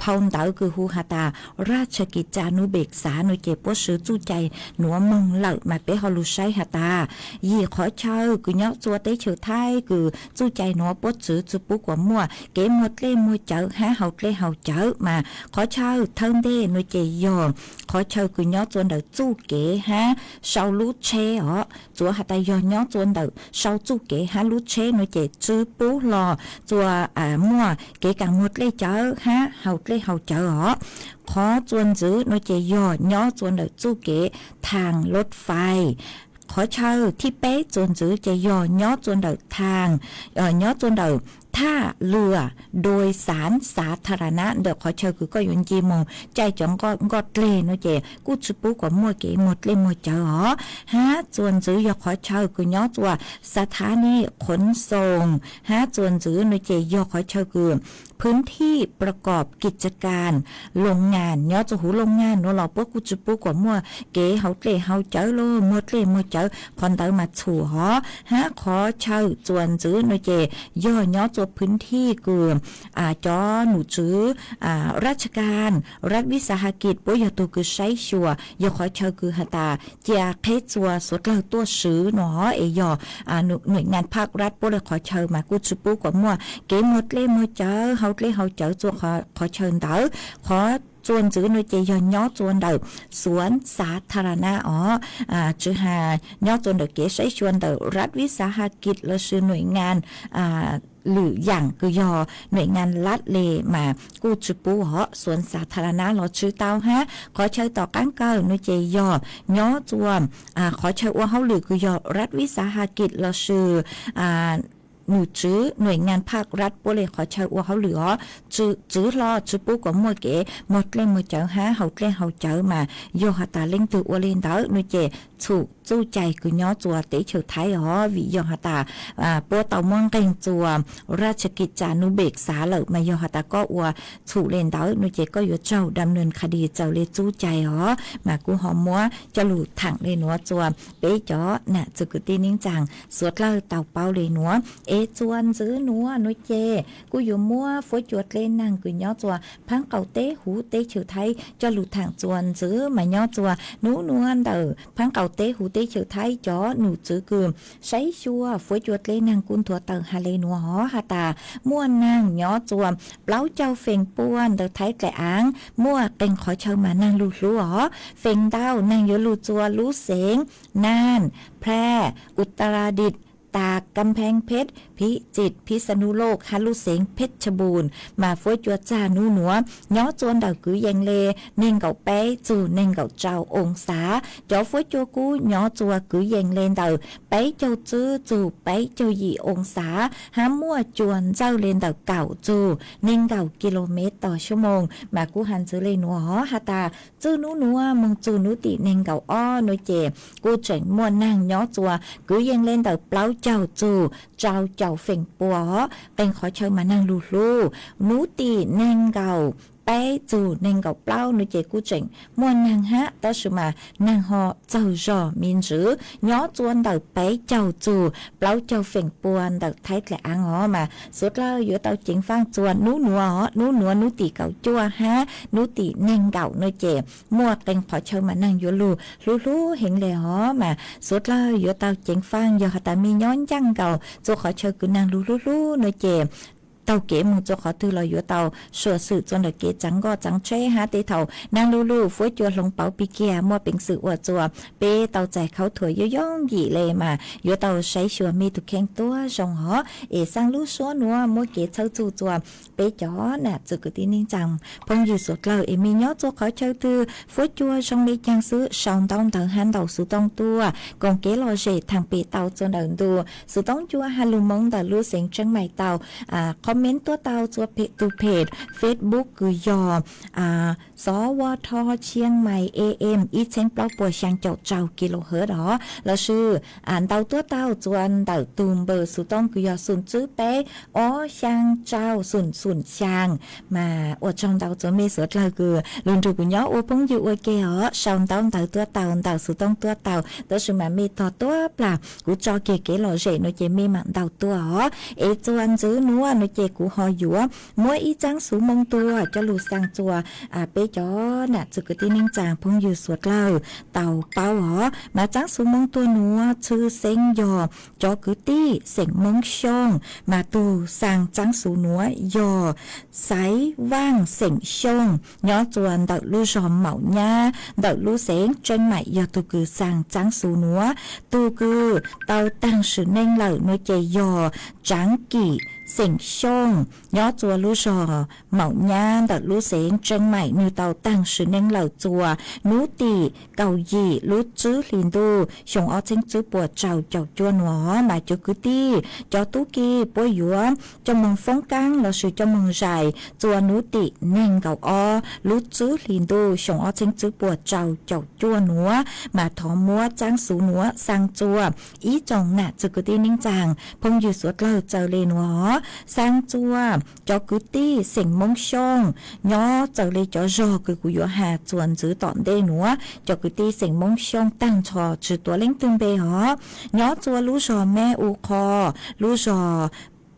phau ntawv kws hu has tas ราชกิจจานุเบกษา nua ces puab swv txuj cai nuav moog lawm mas peb ho lug saib has tas yim qhov chaw kws nyob rua teb chaws Thaib kws txuj cai nuav puab tswv tswv pub kuam muag kev muag dlej muag cawv hab haus dlej haus cawv mas qhov chaw thawj ntej nua ces yog qhov chaw kws nyob rua ntawm txuj kev hab sau lub tsheb os. Txuav has tas yog nyob rua ntawm sau txuj kev hab lub tsheb nua ces tswv pub hlo rua muaj kev kaam muag dlej cawv hab haus dlej haus cawv os. Qhov tsua ntxwv nua ces yog nyob rua ntawm txuj kev ทางรถไฟ. Qhov chaw thib peb tsua ntxwv ces yog nyob rua ntawm ทาง, nyob rua ntawm ท่าเรือโดยสารสาธารณะ ntawm qhov chaw kws koj yuav nce moog caij cov nkoj dlej nua ces kuj tswv pub kuam muaj kev muag dlej muag cawv os. Hab tsua ntxwv yog qhov chaw kws nyob rua สถานีขนส่ง hab tsua ntxwv nua ces yog qhov chaw kws พื้นที่ประกอบกิจการโรงงาน nyob rua huv โรงงาน nua los puab kuj tswv pub kuam muaj kev haus dlej haus cawv los muag dlej muag cawv qhov ntawd mas txhum hov. Hab qhov chaw tsua ntxwv nua ces yog nyob rua พื้นที่ kws cov nom tswv ราชการ รัฐวิสาหกิจ puab yog tug kws saib xyuas, yog qhov chaw kws has tas cia qheb tsua suav dlawg tuaj swv nua es yog หน่วยงานภาครัฐ puab le qhov chaw mas kuj tswv pub kuam muaj kev muag dlej muag cawv haus dlej haus cawv tsua qhov chaw ntawd. Qhov tsua ntxwv nua ces yog nyob tsua ntawm สวนสาธารณะ os, tsis has nyob tsua ntawm kev saib xyuas ntawm รัฐวิสาหกิจ lossis หน่วยงาน lwm yaam kws yog หน่วยงานรัฐ le mas kuj tswv pub hov สวนสาธารณะ los tswv tau. Hab qhov chaw tom qaab kawg nua ces yog nyob tsua qhov chaw ua hauj lwm kws yog รัฐวิสาหกิจ lossis nom tswv หน่วยงานภาครัฐ puab le qhov chaw ua hauj lwm os, tswv hlo tswv pub kuam muaj kev muag dlej muag cawv hab haus dlej haus cawv mas yog has tas leej twg ua le ntawd nua ces txhum txuj cai kws nyob tsua teb chaws Thaib os, vim yog has tas puab tau muab nqeg tsua ราชกิจจานุเบกษา lawm mas yog has tas koj ua txhum le ntawd nua ces koj yuav raug ดำเนินคดี raws le txuj cai os. Mas kuj ho muab coj lug thaam le nuav tsua peb cov nam txwv kwv tij neej tsaa suav dlawg tau paub le nuav. Es tsua ntxwv nuav nua ces kuj yuav muab fuab cua dlej naag kws nyob tsua phaab qaum teb huv teb chaws Thaib coj lug thaam tsua ntxwv mas nyob tsua nub nuav ntawm phaab qaum teb huv teb chaws Thaib cov nom tswv kws saib xyuas fuab cua dlej naag kuj nthuav tawm has le nuav hov has tas muaj naag nyob tsua plaub caug feem pua ntawm Thaib dlaim aav muaj qee qhov chaw mas naag lug hlub os. Feem ntau naag yuav lug tsua lub xeev Naj, Phrae, Utaradiv, Tas, Kam Pheej Pheb, Phib Txim, Phib Xa Nub Loj hab lub xeev Pheb Tsha Npum mas fuab cua txag nub nuav nyob tsua ntawm kwv yees le neeg nkaum peb txug neeg nkaum rau oo xav. Cov fuab cua kub nyob tsua kwv yees le ntawm peb caug tswb txug peb caug yim oo xav hab muaj cua ntxawj le ntawm kaum txug neeg nkaum kis lus mev tos xyoo moos mas kuj has ntxwv le nuav hov has tas txwj nub nuav moog txug nub tim neeg nkaum ob nua ces kuj tseem muaj naag nyob tsua kwv yees le ntawm plaub caug txug rau caum feem pua os. Qee qhov chaw mas naag lug hlub nub tim neeg nkaum peb txug neeg nkaum plaub nua ces kuj tseem muaj naag hab tab sis mas naag ho txawg zog me ntsis nyob tsua ntawm peb caug txug plaub caug feem pua ntawm Thaib dlaim aav os. Mas suav dlawg yuav tau ceev faaj tsua nub nuav os, nub nuav nub tim kaum cuaj hab nub tim neeg nkaum nua ces muaj qee qhov chaw mas naag yuav lug hlub hlub heev le os. Mas suav dlawg yuav tau ceev faaj yog has tas mej nyob ncaaj nkaus tsua qhov chaw kws naag lug hlub hlub nua ces taug kev moog tsua qhov twg los yuav tau suam xwm tsua ntawm kev tsaav nkoj tsaav tsheb hab tej thaum naag lug lug fuab cua hloov pauv pig kiag muaj peev xwm ua tsua peb tau txais khaub thuas yooj yooj yim le mas yuav tau saib xyuas mej tug kheej tuab zoo hov. Es xaaj lub suab nuav muab kev txhawb txug tsua peb cov nam txwv kwv tij neej tsaa phooj ywg suav dlawg es mej nyob tsua qhov chaw twg fuab cua zoo le caag xwb sau ntaub ntawv hab ntaus xuv tooj tuaj koom kev lom zem thaam pem tau tsua ntawm ntu xuv tooj cua hab lug moov ntawm lub xeev Tsheeb Mais tau qhov comment tuab tau txua tus phem Facebook kws yog Xov Ua Rho Tshiab Mais A M ib txheeb plaub puas xyaa caum rau kilohertz os, lossis ntau tuab tau txua ntawm tus npawb xuv tooj kws yog xoom tswb peb ob xyaa rau xoom xoom xyaa. Mas ua tsaug ntau txua mej suav dlawg kws lug nrug kuv nyob ua phooj ywg ua ke os, sau ntaub ntawv tuab tau, ntawm xuv tooj tuab tau, tab sis mas mej tog tuab plag kuv tso kiag kev lom zem nuav ces mej maam ntaus tuaj os. Es txua ntxwv nuav nuav ces kuv ho yuav muab ib txaab xuv moo tuag coj lug xaa txua peb cov nam txwv kwv tij neej tsaa phooj ywg suav dlawg tau paub os. Mas txaab xuv moo tuag nuav txhwj xeeb yog cov kwv tij xeem Moob Xyooj, mas tug xaa txaab xuv nuav yog Xaiv Vaaj xeem Xyooj nyob txua ntawm lub zog Maum Nyab ntawm lub xeev Tseeb Maim yog tug kws xaa txaab xuv nuav. Tug kws tau taag sim neej lawm nuav ces yog Tsaav Kim xeem Xyooj nyob txua lub zog Maum Nyab ntawm lub xeev Tseeb Maim, nwg tau taag sim neej lawm txua nub tim kaum yim lub tswb hli ntuj xyoo ob txheeb tswb puas rau caum cuaj nuav. Mas cov kwv tij cov tub ki puab yuav coj moog foob kaab lossis coj moog zais txua nub tim neeg nkaum ob lub tswb hli ntuj xyoo ob txheeb tswb puas rau caum cuaj nuav, mas thov muab txaab xuv nuav xaa txua ib tsoom nam txwv kwv tij neej tsaa phooj ywg suav dlawg txawm le nuav, xaa txua cov kwv tij xeem Moob Xyooj nyob txawm le cov zog kws kuv yuav has txuas ntxiv tom ntej nuav. Cov kwv tij xeem Moob Xyooj taag nrho tsi tuav leej twg npe os, nyob txua lub zog Meb U Qho, lub zog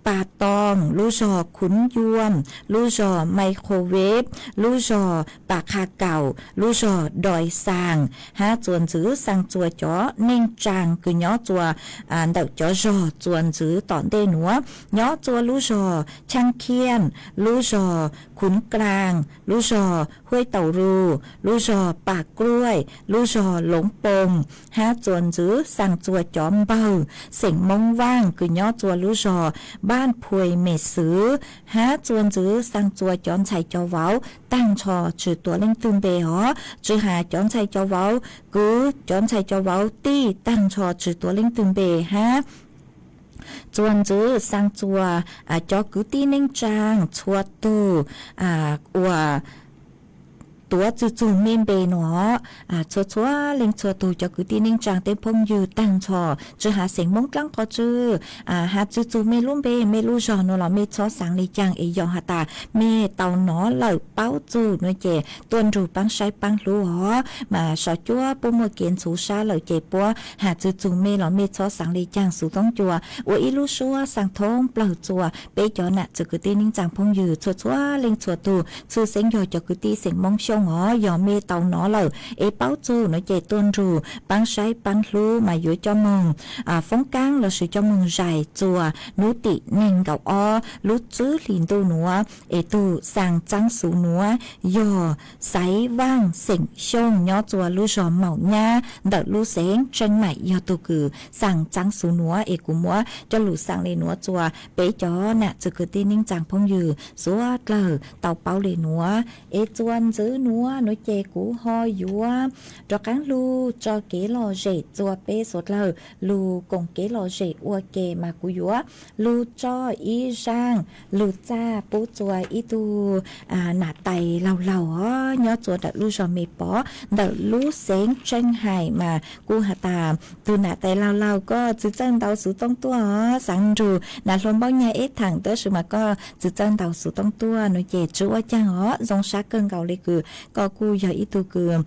Pas Toos, lub zog Khuv Yuam, lub zog Maiv Qho Veb, lub zog Pas Qha Kaum, lub zog Doi Xaas, hab txuas ntxiv xaa txua cov neej tsaa kws nyob txua ntawm cov zog txuas ntxiv tom ntej nuav, nyob txua lub zog Chaab Khiaj, lub zog Khuv Klaas, lub zog Huab Taus Lus, lub zog Pas Kluaj, lub zog Loob Poos, hab txuas ntxiv xaa txua cov npawg xeem Moob Vaaj kws nyob txua lub zog Npaaj Phuam Mem Xwv, hab txuas ntxiv xaa txua cov ntxhais cov vauv taag nrho tsi tuav leej twg npe os, tsi has cov ntxhais cov vauv kwv, cov ntxhais cov vauv tij taag nrho tsi tuav leej twg npe hab txuas ntxiv xaa txua cov kwv tij neej tsaa txhua tug uas tuav txug txug mej npe nuav, txhua txhua leej txhua tug cov kwv tij neej tsaa tej phooj ywg taag nrho, tsi has xeem Moob dlaab qhov tswv, has txug txug mej lub npe mej lub zog nuav los mej txhob xaav le caag es yog has tas mej tau nov lawm paub txug nuav ces tuaj nrug paab saib paab hlub os. Mas sov cuab puab muaj kev ntxhuv sab lawm ces puab has txug txug mej los mej txhob xaav le caag, xuv toob cua ua ib lub suab xaa thoob plawg txua peb cov nam txwv kwv tij neej tsaa phooj ywg txhua txhua leej txhua tug, txhwj xeeb yog cov kwv tij xeem Moob Xyooj os. Yog mej tau nov lawm es paub txug nuav ces tuaj nrug paab saib paab hlub mas yuav coj moog foob kaab lossis coj moog zais txua nub tim neeg nkaum ob lub tswb hli ntuj nuav es tug xaa txaab xuv nuav yog Xaiv Vaaj xeem Xyooj nyob txua lub zog Maum Nyab ntawm lub xeev Tseeb Maim yog tug kws xaa txaab xuv nuav es kuv muab coj lug xaa le nuav txua peb cov nam txwv kwv tij neej tsaa phooj ywg suav dlawg tau paub le nuav. Es txuas ntxiv nuav nuav ces kuv ho yuav rov qaab lug tso kev lom zem txua peb suav dlawg lug koom kev lom zem ua ke mas kuv yuav lug tso ib zaaj lug txaj pub txua ib tug nam tais laug laug os nyob txua ntawm lub zog Mes Pov ntawm lub xeev Tseeb Hais mas kuj has tas tug nam tais laug laug koj txwv txawj ntau xuv tooj tuaj os, xaav nrug nam hluas Npauj Nyag ib thaam tab sis mas koj txwv txawj ntau xuv tooj tuaj nuav ces tsi ua caag os, zoo sab kawg nkaus le kws koj kuj yog ib tug kws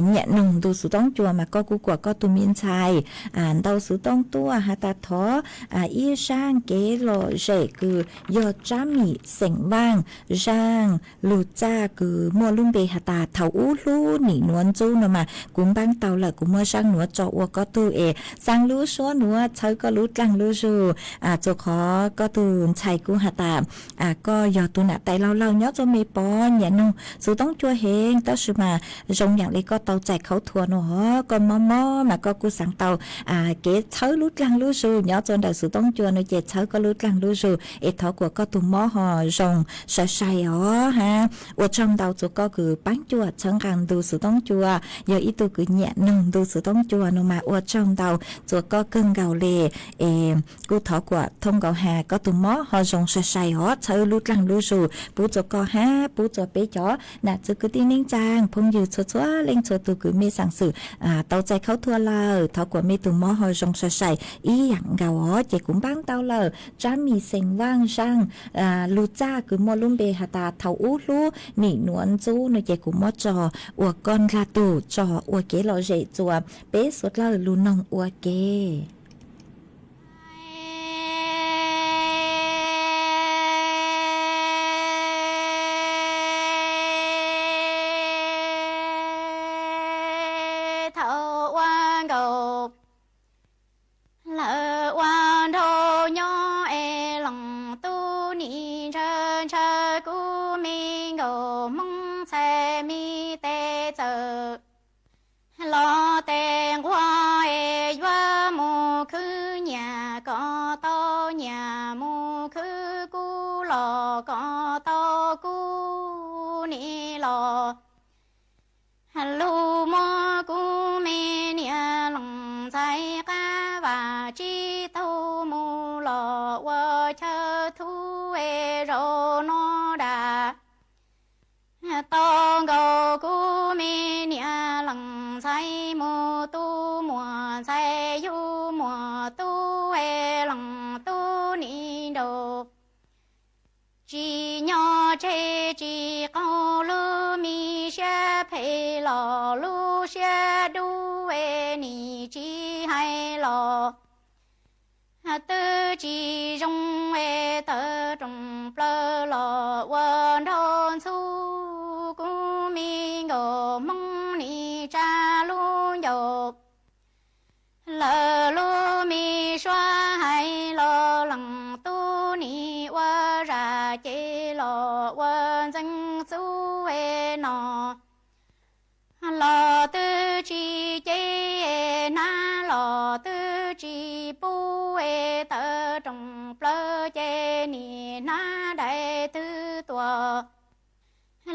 nyiam noog ntu xuv tooj cua mas koj kuj kuam koj tug me ntxhais ntau xuv tooj tuaj has tas thov ib zaaj kev lom zem kws yog Tsab Mim xeem Vaaj, zaaj lug txaj kws muaj lub npe has tas thaum ub hlub nim nuav ntxub no mas kuv npaab tau lawm, kuv muab zaaj nuav tso ua koj tug es xaa lub suab nuav txhawb koj lub dlaag lub zug. Txua qhov koj tug ntxhais kuj has tas koj yog tug nam tais laug laug nyob txua Mes Pov nyiam noog xuv tooj cua Tab sis mas zoo yam li koj tau txais khaub thuas no, koj mob mob mas koj kuj xaav tau kev txhawb lub dlaag lub zug nyob txug ntawm xuv toob cua no ces txhawb koj lub dlaag lub zug es thov kuas koj tug mob ho zoo sai sai os hab. Ua tsaug ntau txug koj kws paab cuam txhawb nqaa ntu xuv toob cua, yog ib tug kws nyiam noog ntu xuv toob cua no mas ua tsaug ntau txug koj kawg nkaus le. Es kuj thov kuas thooj nkaus has koj tug mob ho zoo sai sai os, txhawb lub dlaag lub zug pub txug koj hab pub txug peb cov nam txiv kwv tij neej tsaa phooj ywg txhua txhua leej txhua tug kws mej xaav xwm tau txais khaub thuas lawm, thov kuas mej tug mob ho zoo sai sai ib yaam nkaus os. Ces kuv npaab tau lawm tsab mis xeem vaaj zaaj lug txaj kws muaj lub npe has tas thaum ub hlub nim nuav ntxub no ces kuv muab tso ua koj ndlag tug tso ua kev lom zem txuas peb suav dlawg lug noog ua ke. Thaum ua nkaus lawm ua nraug nyob es leej tub nim ntshaw ntshaw kuv me nkaus hmoob ntxhais me tes txawm los tes nquag es yuav mus khwb nyias kom tau nyias, mus khwb kub los kom tau kub nim los. Lug muab kuv me niam leej ntxhais qab vam tsib taug mus los ua chaw thub es zaum no dam tau nkaus kuv me niam leej ntxhais mus tu muam ntxhais yug muam tub es leej tub nim nraus. Tsis nyob tseg tsis qaug lub me siab phem los lub siab dub es nim tsis hais los twb tsis zoo es tawv rooj plaws los ua nraug ntxhub kuv me nkaus hmoob nim tsa lub ncauj. Lawv lub me suab hais los leej tub nim ua zam ces los ua ntxeev txub es no los twb tsis ceb es hnab los twb tsis pub es tawv rooj plaws ces nim hnab dais twb tuaj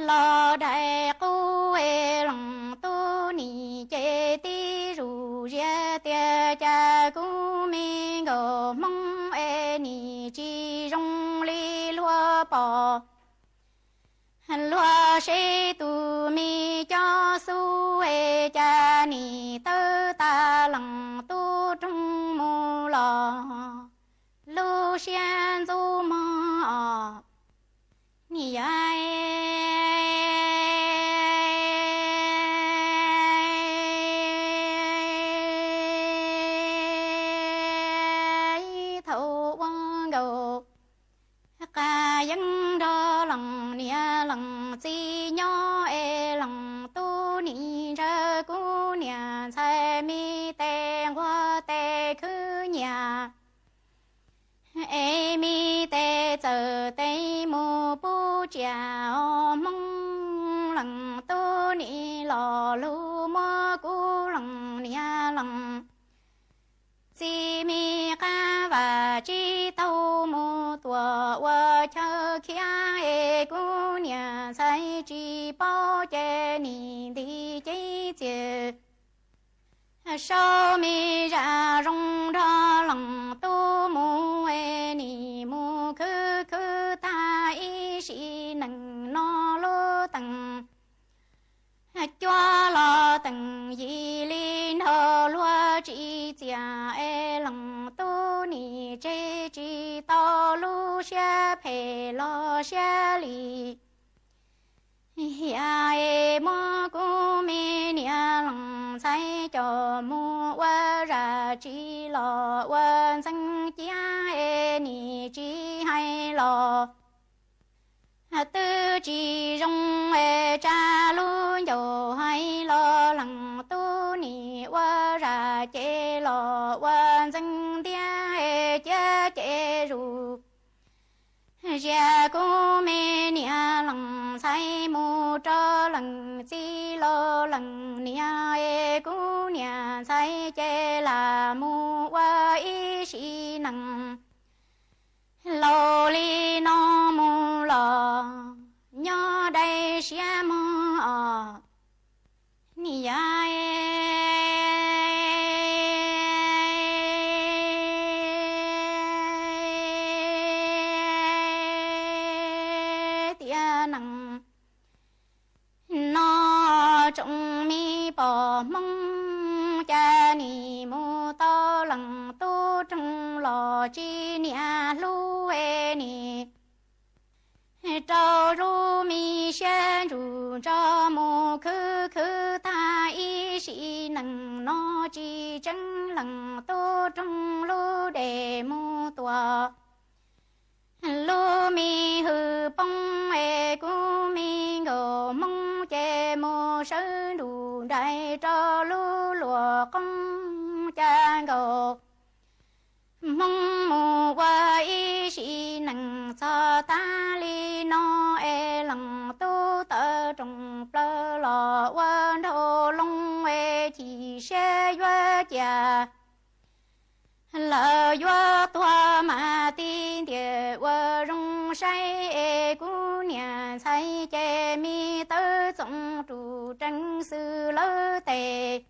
los dais qub es leej tub nim ces tib zus ziab tias cas kuv me nkaus hmoob es nim tsis zoo li luag pom. Luag seb tus me cob xub es cas nim tawv tag leej tub rooj mus los lub siab ntxub mog os. Nim yog thaum ua nkaus qas yeeb nrog leej niam leej txiv nyob es leej tub nim ntshaw kuv niam ntxhais me tes nquag tes khwb nyias es me tes txawm tes mus pub tsiaj os hmoob. Leej tub nim los lug muab kuv leej niam leej txiv me qab vam tsib taug mus tuam ua chaw khiav es kuv niam ntxhais tsis paub ces nim nti cev txiag sau me zaj zoo nrog leej tub mus es nim mus khwb khwb tag ib sim neej no lub teem cuab los teem yim li nrog luag tsis txias es leej tub nim tseg tsis tau lub siab phem los siab lim hiam es muab kuv me niam leej ntxhais coj mus ua zam tsis los ua ntxeev ciab es nim tsis hais los twb tsis zoo es tsa lub ncauj hais los leej tub nim ua zam ces los ua ntxeev ntiab es ciab ces zus zias kuv me niam leej ntxhais mus rau leej Hmoob, cas nim mus tau leej tub roog los tsis niam hlub es nim rau lub me siab ntsug nrog mus khwv khwv tag ib sim neej no tsis tseeb leej tub roog lub dej mus tuaj. Lub me hws poob es kuv me nkauj Hmoob ces mus sawv nrug nraim rau lub luag qoob, cas nkauj Hmoob mus ua ib sim neej txog tag li no es leej tub tawm rooj plaws los ua nraug loo es chim siab yuav cia lawm yuav tuag mas tig ntiag ua zoo saib es kuv niam ntxhais ces me tawb txoov rus reev xwb lawv tes.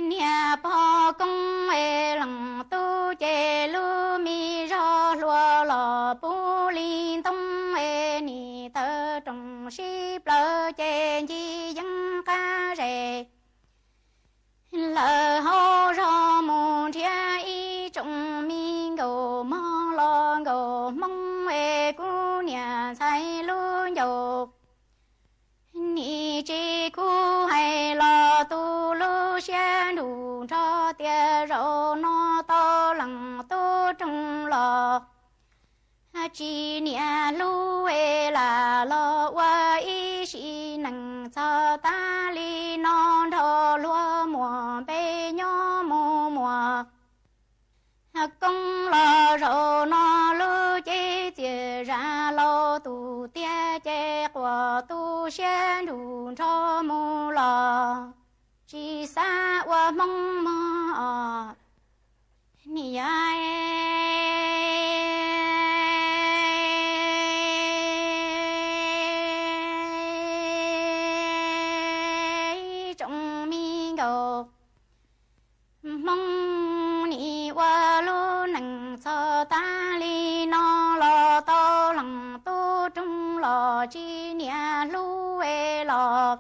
Niam pog koob es leej tub ces lub me zog hluas los puv li ntoo es nim tawm rooj sib plaws ces ncig yeeb qab zes lawm hauv zog mus nrhiav ib tsoom me nkauj mog los nkauj Hmoob es kuv niam ntxhais lub ncauj nim tsis kub hais los tu lub siab nrug nrog tias zaum no tau leej tub roog los tsis niam hlub es lam los ua ib sim neej txog tag li no nrog luag muag npe nyob mus muag koob los zaum no lub cev txias zam laus tus tiag ces quas tu siab nrug nrog mus los tsis xav ua Hmoob mog. Niam, ib tsoom me nkauj Hmoob, nim ua lub neej txog tag li no los tau leej tub roog los tsis niam hlub es los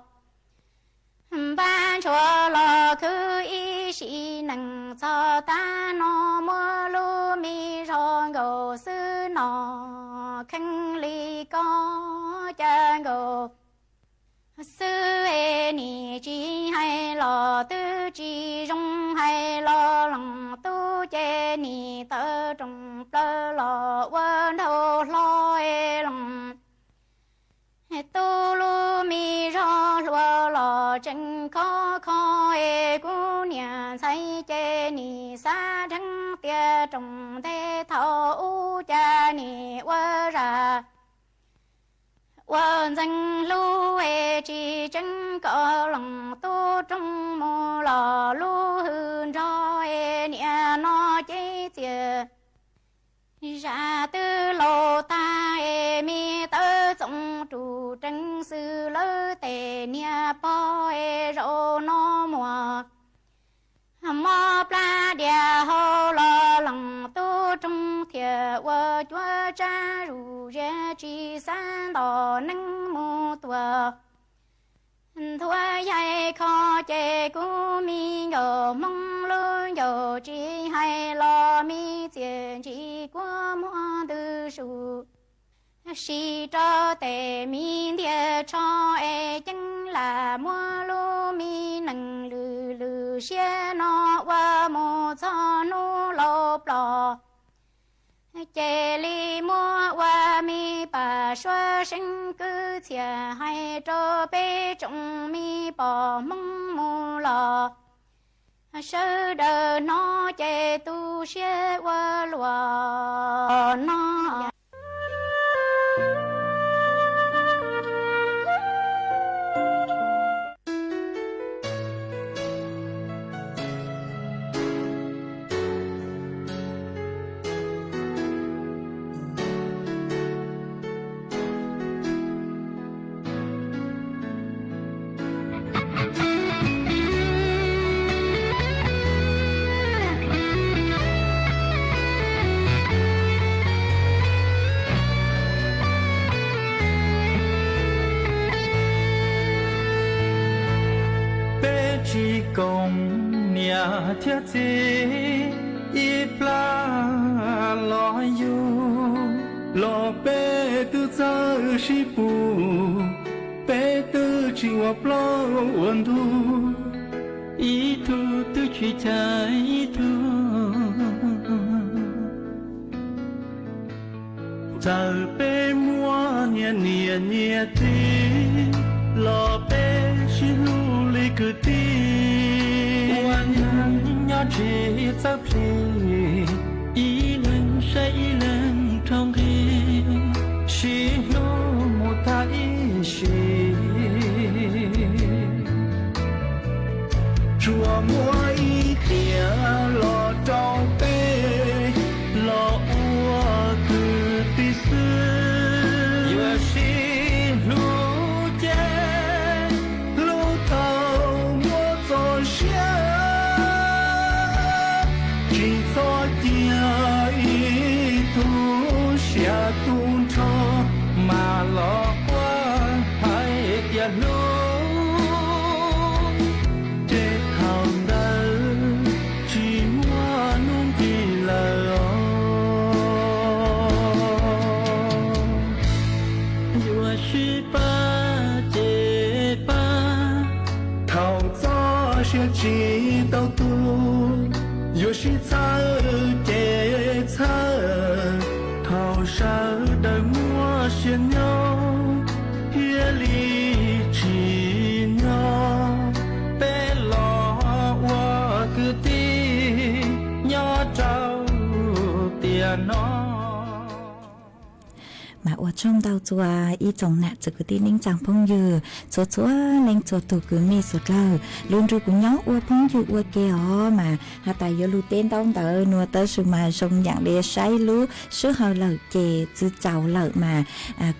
npaj ntshua los khwv ib sim neej txog tag no muab lub me zog nkaus xwb no kheev li koj cas nkaus xwb es nim tsis hais los twb tsis zoo hais los leej tub ces nim tawm rooj plaws los ua nraug hlo es leej tub lub me zog hluas los tseem khov kho es kuv niam ntxhais ces nim xav dheev tias rooj ntej thaum ub cas nim ua zam ua ntxeev hlub es tsis tseeb kom leej tub roog mus los lub hws nrog es niam no cev txias zam twb laus tag es me tawb txoov rus reev xwb lawv tes niam pog es zaum no muag mob plab dias hau los leej tub roog thiaj ua cuab tsab zuj zus tsis xav nto neeb mus tuag. Nthuav yaig kho ces kuv me nkauj Hmoob lub ncauj tsis hais los me txias ntsis kuab muag ntws su sis rau tes me ntiag tsho es ceeb lam muab lub me neej lwm lwm siab no ua mus txog hnub laus plom. Ces li muab ua me pam suab seeb kwv txhiaj hais rau peb tsoom me pog Hmoob mus los sawv daws hnov ces tu siab ua luaj no. Tsis koom niam thiab txiv ib plab los yug, los peb twb txawj sib pus, peb twb tsis ua plaub ua ntug, ib tug twb tsis chais ib tug. Txawm peb muaj nyias niam nyias txiv, los peb sib hlub li kwv tij. Ua neeg nyob tsis txawj plig, ib leeg saib ib leeg rho nqi, sib hlub mus tag ib sim. Tsuas muaj ib tiam los rau peb los ua kwv tij xwb. Yuav sib hlub ces hlub thaum muaj txoj sia, tsis txhob cia ib tug siab tug nrho mas los quaj hais tias hlub, ces thaum ntawd tsis muaj hnub nqis lawm os. Yuav sib pab ces pab, thaum txoj sia tsis tau tu, yuav sib txhawb ces txhawb, thaum sawv daws muaj sia nyob thiaj li tsim nyog. Peb los ua kwv tij nyob rau tiam no. Mas ua tsaug ntau txhua ib tsoom nam txiv kwv tij neej tsaa phooj ywg txhua txhua leej txhua tug kwv mej suav dlawg. Lug nrug kuv nyob ua phooj ywg ua ke os mas has tas yuav lug teb ntaub ntawv nua tab sis mas zoo yaam le saib lub sij hawm lawm ces txwv txaus lawm mas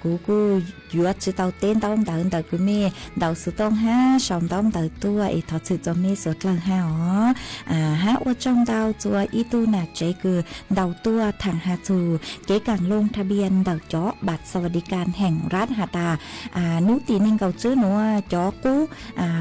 kuv kuj yuav tsi tau teb ntaub ntawv ntawm kwv mej ntaus xov tooj hab sau ntaub ntawv tuaj es thov txim txug mej suav dlawg hab os. Hab ua tsaug ntau txhua ib tug nam tsev kws ntaus tuaj thaam has txug kev kaam loo tha npias ntawm cov npam xas vas dis kas heem rab has tas nub tim neeg nkaum tswb nuav cov qub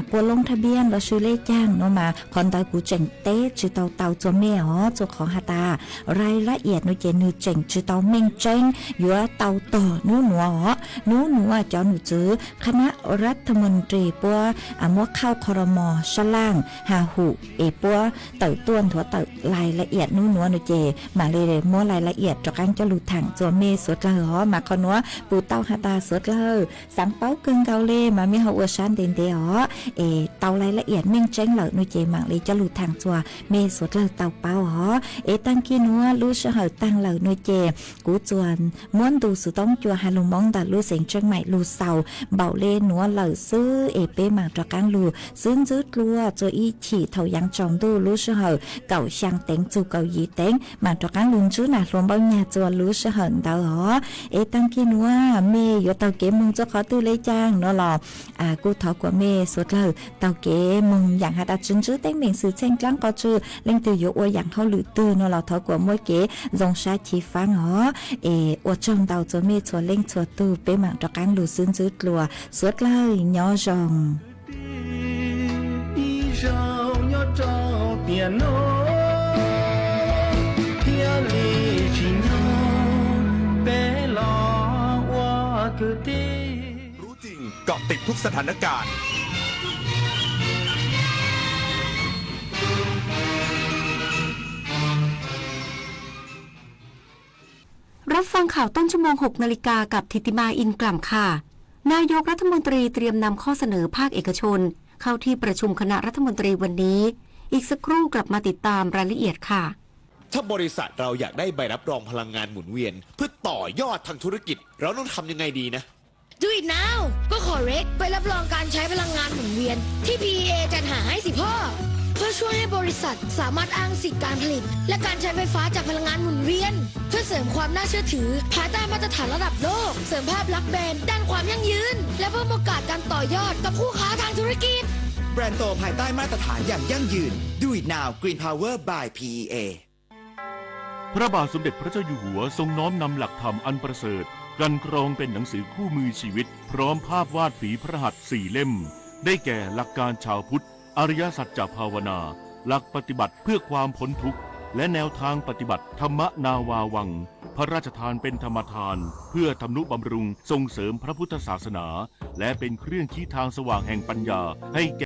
puas loo tha npias los sis le caag nuav mas qhov ntawd kuv tseem teb tsi tau tau txug mej os, txug qhov has tas rai lab iam nuav ces nwg tseem tsi tau meej tseeb yuav tau tog nub nuav os. Nub nuav cov num tswv khab nab rab tha mus ris puab muab khauj qho ro mos sab laaj has hum es puab tawm tuaj nthuav tawm lais lab iam nub nuav nua ces mam le muab lais lab iam rov qaab coj lug thaam txug mej suav dlawg os. Mas qhov nuav pum tau has tas suav dlawg xaav paub kawg nkaus le mas mej ho ua sab ntev ntev os es tau lais lab iam meej tseeb lawm nua ces mam le coj lug thaam txug mej suav dlawg tau paub os. Es taag kig nuav lub sij hawm taag lawm nua ces kuv txuas muab ntu xov tooj cua has lug Moob ntawm lub xeev Tsheej Maim lug xaus npaum le nuav lawm xwb es peb maam rov qaab lug xwb ntxwb dlua txug ib chim thaum yaav tsaus ntuj lub sij hawm kaum xyaa teev txug kaum yim teev maam rov qaab lug ntsib nam hluas npaum nyag txug lub sij hawm ntawd os. Es taag kig nuav mej yuav taug kev moog txug qhov twg le caag nuav los kuj thov kuas mej suav dlawg taug kev moog yaam has tas tsi ntsib teeb meem xwm txheej dlaab qhov tswj, leej twg yuav ua yaam hauj lwm twg nuav los thov kuas muaj kev zoo sab chiv faab os. Es ua tsaug ntau txug mej txhua leej txhua tug, peb maam rov qaab lug xwb ntxwb dlua, suav dlawg nyob zoo. Ib zaug nyob rau tiam no thiaj li tsim nyog peb los ua kwv tij. Got tias tug sab thas nab kas รับฟังข่าวต้นชั่วโมง หกนาฬิกา กับธิติมา อินกล่ำค่ะ นายกรัฐมนตรีเตรียมนำข้อเสนอภาคเอกชน เข้าที่ประชุมคณะรัฐมนตรีวันนี้ อีกสักครู่กลับมาติดตามรายละเอียดค่ะ ถ้าบริษัทเราอยากได้ใบรับรองพลังงานหมุนเวียน เพื่อต่อยอดทางธุรกิจ เราต้องทำยังไงดีนะ Do it now ก็ขอ Rec ใบรับรองการใช้พลังงานหมุนเวียนที่ พีอีเอ จัดหาให้สิพ่อ เพื่อช่วยให้บริษัทสามารถอ้างสิทธิ์การผลิต และการใช้ไฟฟ้าจากพลังงานหมุนเวียน เพื่อเสริมความน่าเชื่อถือภายใต้มาตรฐานระดับโลก เสริมภาพลักษณ์แบรนด์ด้านความยั่งยืน และเพิ่มโอกาสการต่อยอดกับคู่ค้าทางธุรกิจ แบรนด์โตภายใต้มาตรฐานอย่างยั่งยืน Do it now Green Power by พีอีเอ พระบาทสมเด็จพระเจ้าอยู่หัวทรงน้อมนำหลักธรรมอันประเสริฐ กันกรองเป็นหนังสือคู่มือชีวิต พร้อมภาพวาดฝีพระหัตถ์สี่เล่ม ได้แก่หลักการชาวพุทธ อริยสัจจะภาวนา หลักปฏิบัติเพื่อความพ้นทุกข์ และแนวทางปฏิบัติธรรมนาวาวัง พระราชทานเป็นธรรมทาน เพื่อทำนุบำรุงส่งเสริมพระพุทธศาสนา และเป็นเครื่องชี้ทางสว่างแห่งปัญญาให้แก่